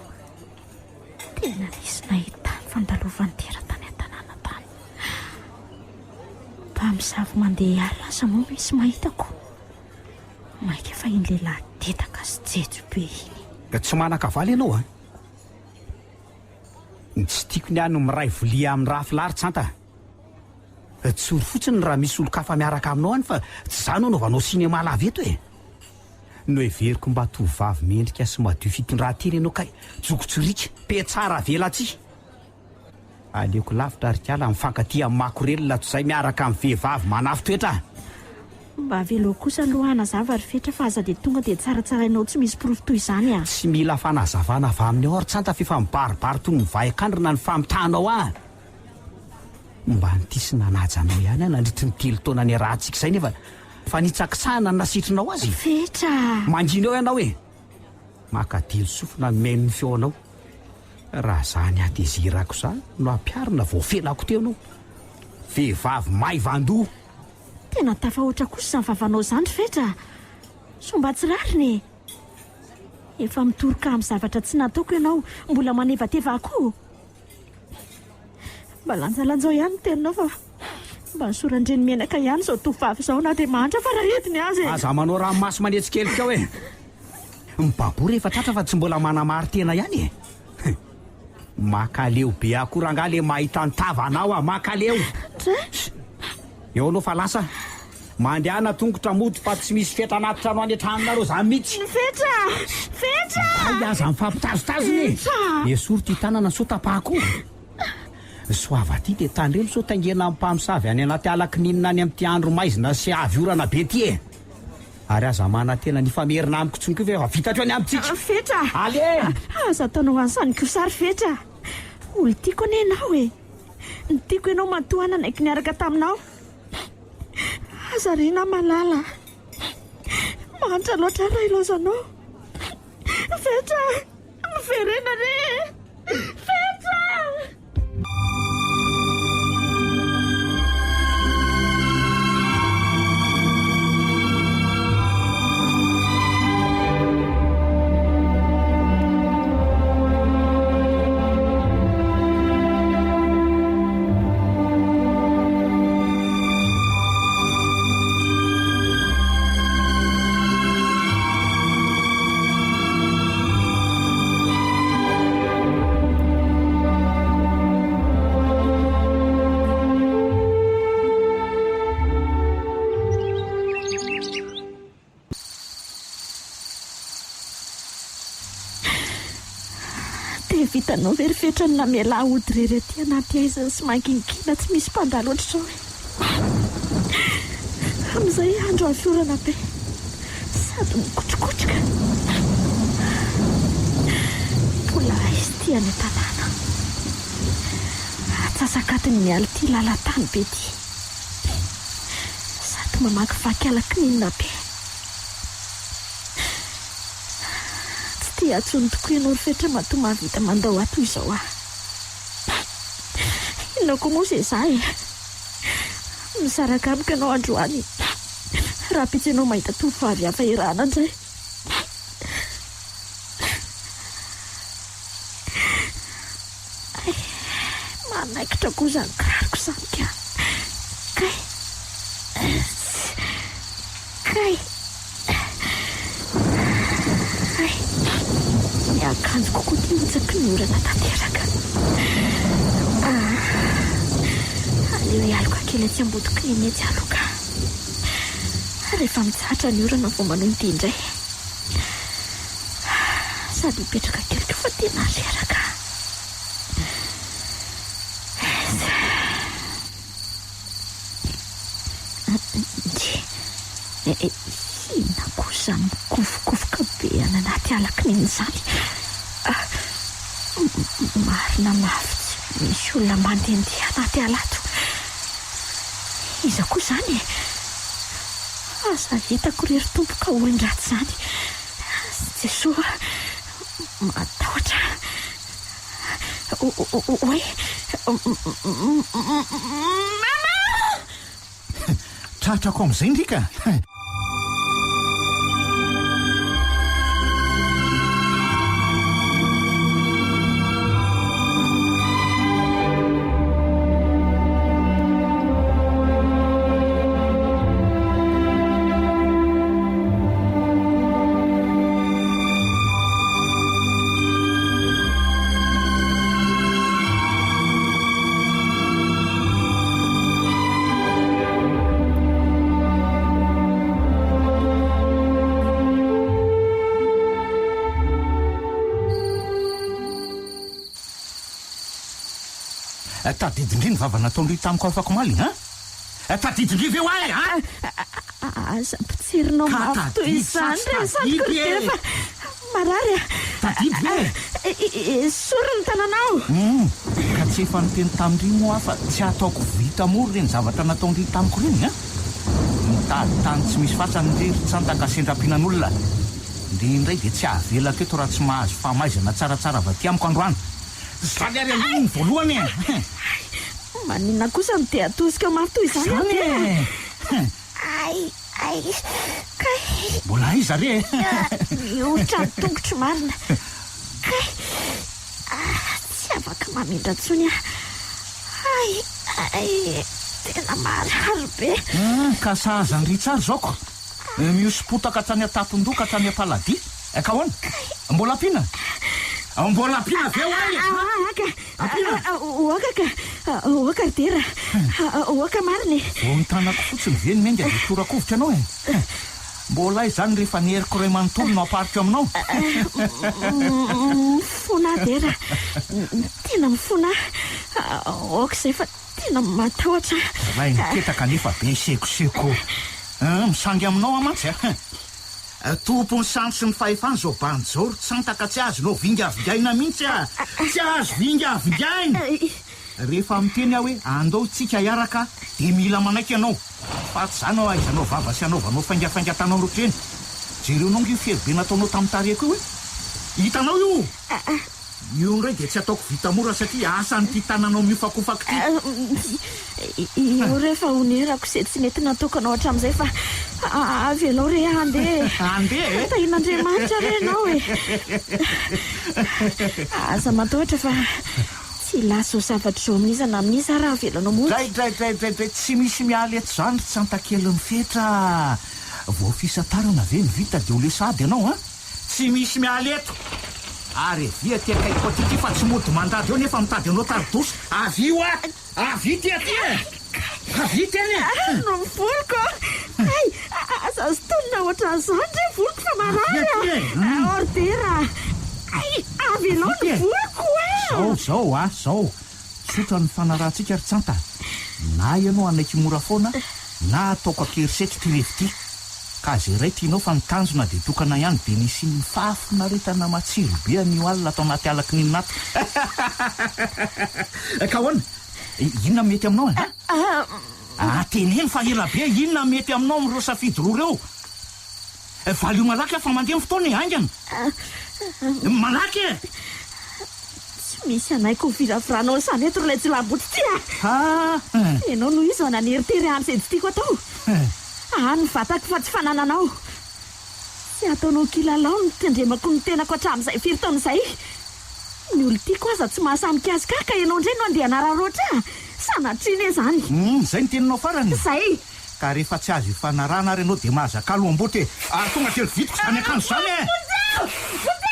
Tena nisy nahita ny fandalovan'ny teratany an-tanàna tany. Mpamosavy mandeha alina aza moa misy mahita ko. Mainka fa iny lehilahy dedaka sy jejo be iny. Tsy manan-kavaly ianao an! Ny tsy tiako ny ahy no miray vilia amin'ny rafilahy ry Tsanta a! Tsory fotsiny raha misy olon-kafa miaraka aminao any fa tsy za no anaovanao cinéma lava eto e! Noheveriko mba tovovavy mendrika sy madio fitondran-tena ianao kay jokotsoriaka, mpiatsara velatsihy! Aleoko lavitra ry kala mifankatia amin'ny makorelina toy izay miaraka amin'ny vehivavy manafin-toetra a! Mba avelao kosa aloha hanazava ry Fetra fa aza dia tonga dia tsaratsarainao tsy misy porofo toy izany a! Tsy mila fanazavana avy aminao aho ry Tsanta f'efa mibaribary toy ny vay an-kandrina ny famitahanao ahy! Mba nitia sy nanaja anao ihany aho nandritry ny telo taona niarahantsika izay nefa fanitsakitsahana no nasitrinao azy e! Fetra a! Mangina eo ianao e! Makadilo sofina ny mihaino ny feonao. Raha izany hatezerako izany no ampiharina vao felako teo ianao. Vehivavy maivan-doha! Tena tafahoatra kosa izany vavanao izany ry Fetra a! Sao mba tsy rariny e! Efa mitoroka amin'ny zavatra tsy nataoko ianao, mbola manevateva ahy koa! Mba lanjalanjao ihany ny teninao fa mba nosoran-dreny menaka ihany izao tovovavy izao na dia mahantra faraidiny aza e! Aza manao ranomaso manetsik'elika ao e! Mibaboha rehefa tratra fa tsy mbola manamari-tena ihany e! Makaleo be akoho rangahy le mahita ny tavanao ah! Makaleo! Dra! Eo anao fa lasa. Mandehana tongotra mody fa tsy misy fetra anaty trano any an-tranonareo zany mihitsy. Fetra! Fetra! Hay aza mifampitazotazona e! Fetra! Esory ty tanana sao tapahako. Soava aty dia tandremo sao taingena amin'ny mpamosavy any anaty ala kininina any amin'ity andro maizina sy avy orana be ty e! Ary aza manantena ny hifamerina amiko intsony koa fa efa vita hatreo ny amintsika. Fetra! Allez! Aza ataonao an'izany kosa ry Fetra! Olon-tiako anie ianao e! Ny tiako ianao matoa nanaiky niaraka taminao. Aza re na malala. Mahantra loatra raha ilaozanao. Fetra! Miverena re! Fetra! Dia vitanao ve ry Fetra ny namela ahy hody irery aty anaty haizina sy mangingina tsy misy mpandalo ohatr'izao e? Amin'izay andro avy orana be sady mikotrokotroka. Mbola aiza ity any an-tanàna? Atsasak'adiny miala ity lalan-tany be ity. Sady mamakivaky ala kininina be. Tsy tia ahy intsony tokoa ianao ry Fetra matoa mahavita mandao ahy toy izao aho. Inona koa moa izay izaho e? Misaraka amiko ianao androany. Rahampitso ianao mahita tovovavy hafa iarahana indray. Hay, manaikitra koa izany kiraroko izany ka. Kay. Kay. Hay, ny akanjoko koa ity hotsaky ny orana tanteraka. Ah, aleo hialoka kely etsy ambodikineny etsy aloha ka. Rehefa mitsahatra ny orana vao manohy ny dia indray. Sady hipetraka kely koa fa tena reraka. Ndry, inona koa izany mikofokofoka be any anaty ala kininina izany? Marina mafy tsy misy olona mandehandeha anaty ala ato. Iza koa izany e? Aza hitako re ry Tompo ka olon-dratsy izany. Jesoa a! Matahotra aho. Oay! Mama! Tratrako amin'izay ndry ka! Tadidin-dry ny vava nataon-dry tamiko afakomaly, an? Tadidin-dry ve ho'a e, an? Aza ampitserinao Ka mafy toy tadidy sa izany tsy re zandriko tadidy ry e? fa marary a! Tadidy ve e? Esory ny tananao! Hum, ka tsy efa niteny tamin-dry moa aho fa tsy hataoko vita mora ireny zavatra nataon-dry tamiko ireny an! Mitady tany tsy misy fasany ndry ry tsanta ka sendra mpinan'olona. Ndry indray dia tsy havelako eto raha tsy mahazo famaizana tsaratsara avy aty amiko androany. Zany ary aloha ny voalohany e! Hay! Maninona kosa no dia atosika mafy toy izany Zany aho e! dia? Hay! Hay! Kay! Mbola aiza re e? Mioritra ny tongotro marina. Kay! Ah, tsy afaka mamindra intsony aho. Hay! Hay! Tena marary be. Ka sahaza an-dry tsara izao ko. Mihoso-potaka hatrany an-tampon-doha ka hatrany am-paladia. Ka ahoana? Mbola ampiana? Mbola ampiana ve ho'a e? Aka! Ampiana? Oaka ka! Oaka ry Dera! Oaka marina e! Vao ny tanako fotsiny ve no miainga dia tora-kovitra ianao e? Mbola aiza izany rehefa ny heriko iray manontolo no ampariko aminao? Mifona aho Dera! Tena mifona aho! Aoka izay fa Tena matahotra aho. Rainitetaka nefa be sekoseko. Misangy aminao aho mantsy a. Tompon'ny sany sy ny fahefana izao bandy izao ry tsantaka tsy azonao vingavingaina mihitsy a! Tsy azo vingavingaina! Rehefa miteny aho hoe andao tsika hiaraka dia mila manaiky ianao. Fa tsy izany aho ahaizanao vava sy anaovanao faingafaingan-tanana ohatr'ireny. Jereonao ange io fery be nataonao tamin'ny tarehiko io e! Hitanao io? Io indray dia tsy ataoko vita mora satria asan'ity tananao miofakofaka ity. Io re fa onerako izay tsy nety nataoko anao hatramin'izay fa avelao re handeha e. Handeha e? Tahian'Andriamanitra re ianao e. Aza matahotra fa tsy hilaza izao zavatra izao amin'iza na amin'iza aho raha avelanao mody. Dray dray dray dray dray tsy misy miala eto izany ry tsantakelin'i Fetra a! Vao fisantarana ve no vita dia ho lesa ady ianao an? Tsy misy miala eto! Ary avia aty akaikiko aty ity fa tsy mody mandady eo nefa mitady anao tari-dosa! Avia hoa! Avia ity aty e! Avia ity anie! Ah, no voloko! Hay! Aza sintonina ohatran'izany re voloko fa marary Avia aty e! a! Ordera! Hay! Avelao ny voloko a! Zao, zao a, zao! Tsotra ny fanarahantsika ry Tsanta! Na ianao hanaiky mora foana na ataoko an-kerisetra ity revy ity! Ka izay iray tianao fa ny tanjona dia tokana ihany dia ny hisian'ny fahafinaretana matsiro be anio alina ato anaty ala kininina ato. Ka ahoana? Inona no mety aminao e? Ah, teneno fa ela be, inona no mety aminao amin'ireo safidy roa ireo? Valio malaky aho fa mandeha ny fotoana e, haingana! Malaky e! Tsy misy hanaiky ho viraviranao izany eto ry ilay jiolahimboto ity a! Ianao no iza naneritery ahy amin'izay tsy tiako atao? Ahy ny vatako fa tsy fanananao. Tsy ataonao kilalao ny tandremako ny tenako hatramin'izay firy taona izay. Ny olon-tiako aza tsy mahasahy mikasika ahy ka ianao indray no handeha hanararaotra ahy? Sanatria anie izany! Hum, izay ny teninao farany? Izay! Ka rehefa tsy azo ifanarahana ary ianao dia mahazakà loham-boto e! Ary tonga dia lovitiko izany akanjo izany e! Vonjeo! Vonjeo!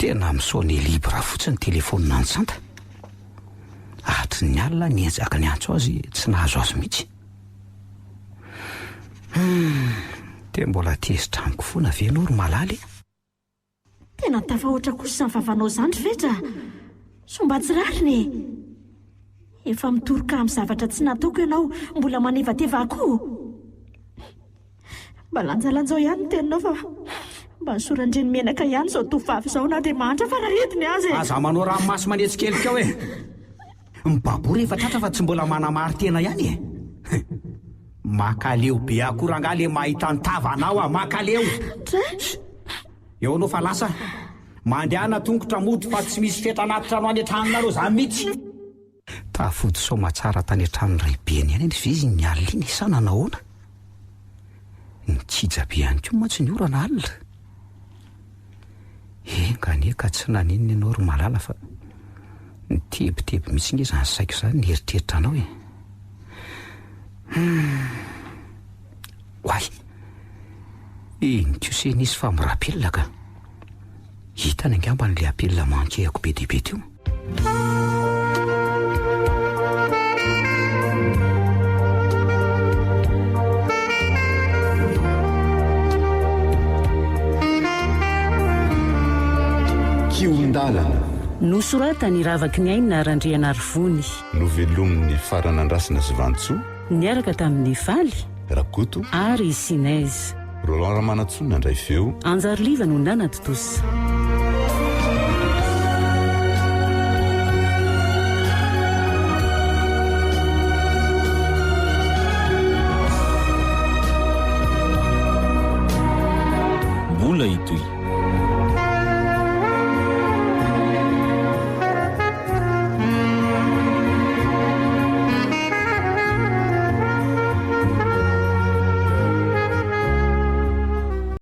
Tena mi-sonner libre fotsiny telefaonina an'i Santa. Hatry ny alina niezaka niantso azy tsy nahazo azy mihitsy. Hum, dia mbola tezitra amiko foana ve ianao ry Malala e? Tena tafahoatra kosa izany vavanao izany ry Fetra a! Sao mba tsy rariny e? Efa mitoroka amin'ny zavatra tsy nataoko ianao, mbola manevateva ahy koa? Mba lanjalanjao ihany ny teninao fa mba nosoran-dreny menaka ihany izao tovovavy izao na dia mahantra fara-hidiny aza e! Aza manao ranomaso manetsi-kelika ao e! Mibaboha rehefa tratra fa tsy mbola manamari-tena ihany e! Makaleo be akoho rangahy le mahita ny tavanao ah! Makaleo! Eo anao fa lasa! Mandehana tongotra mody fa tsy misy fetra anaty trano any an-tranonareo zany mihitsy! Tafody soamatsara tany an-tranon'ny raibeny ihany anefa izy iny alina iny sa nanahoana? Nikija be ihany koa mantsy ny orana alina. Enga anie ka tsy naninona ianao ry Malala fa nitebiteby mihitsy nge izany saiko izany nieritreritra anao e. Hum. Oay! Iny kosa anie izy fa mirapel ka. Hitany angamba an'ilay appel manqué-ako be dia be teo. Kihon-dalana. Nosoratan'i Ravakiniaina Randrianarivony. Novelomin'i Faranandrasana sy Vantsoa. Niaraka tamin'i Faly. Rakoto. Ary i Sinèse. Roland Ramanantsoa nandray feo. Anjariliva no nanatontosa. Mbola hitohy.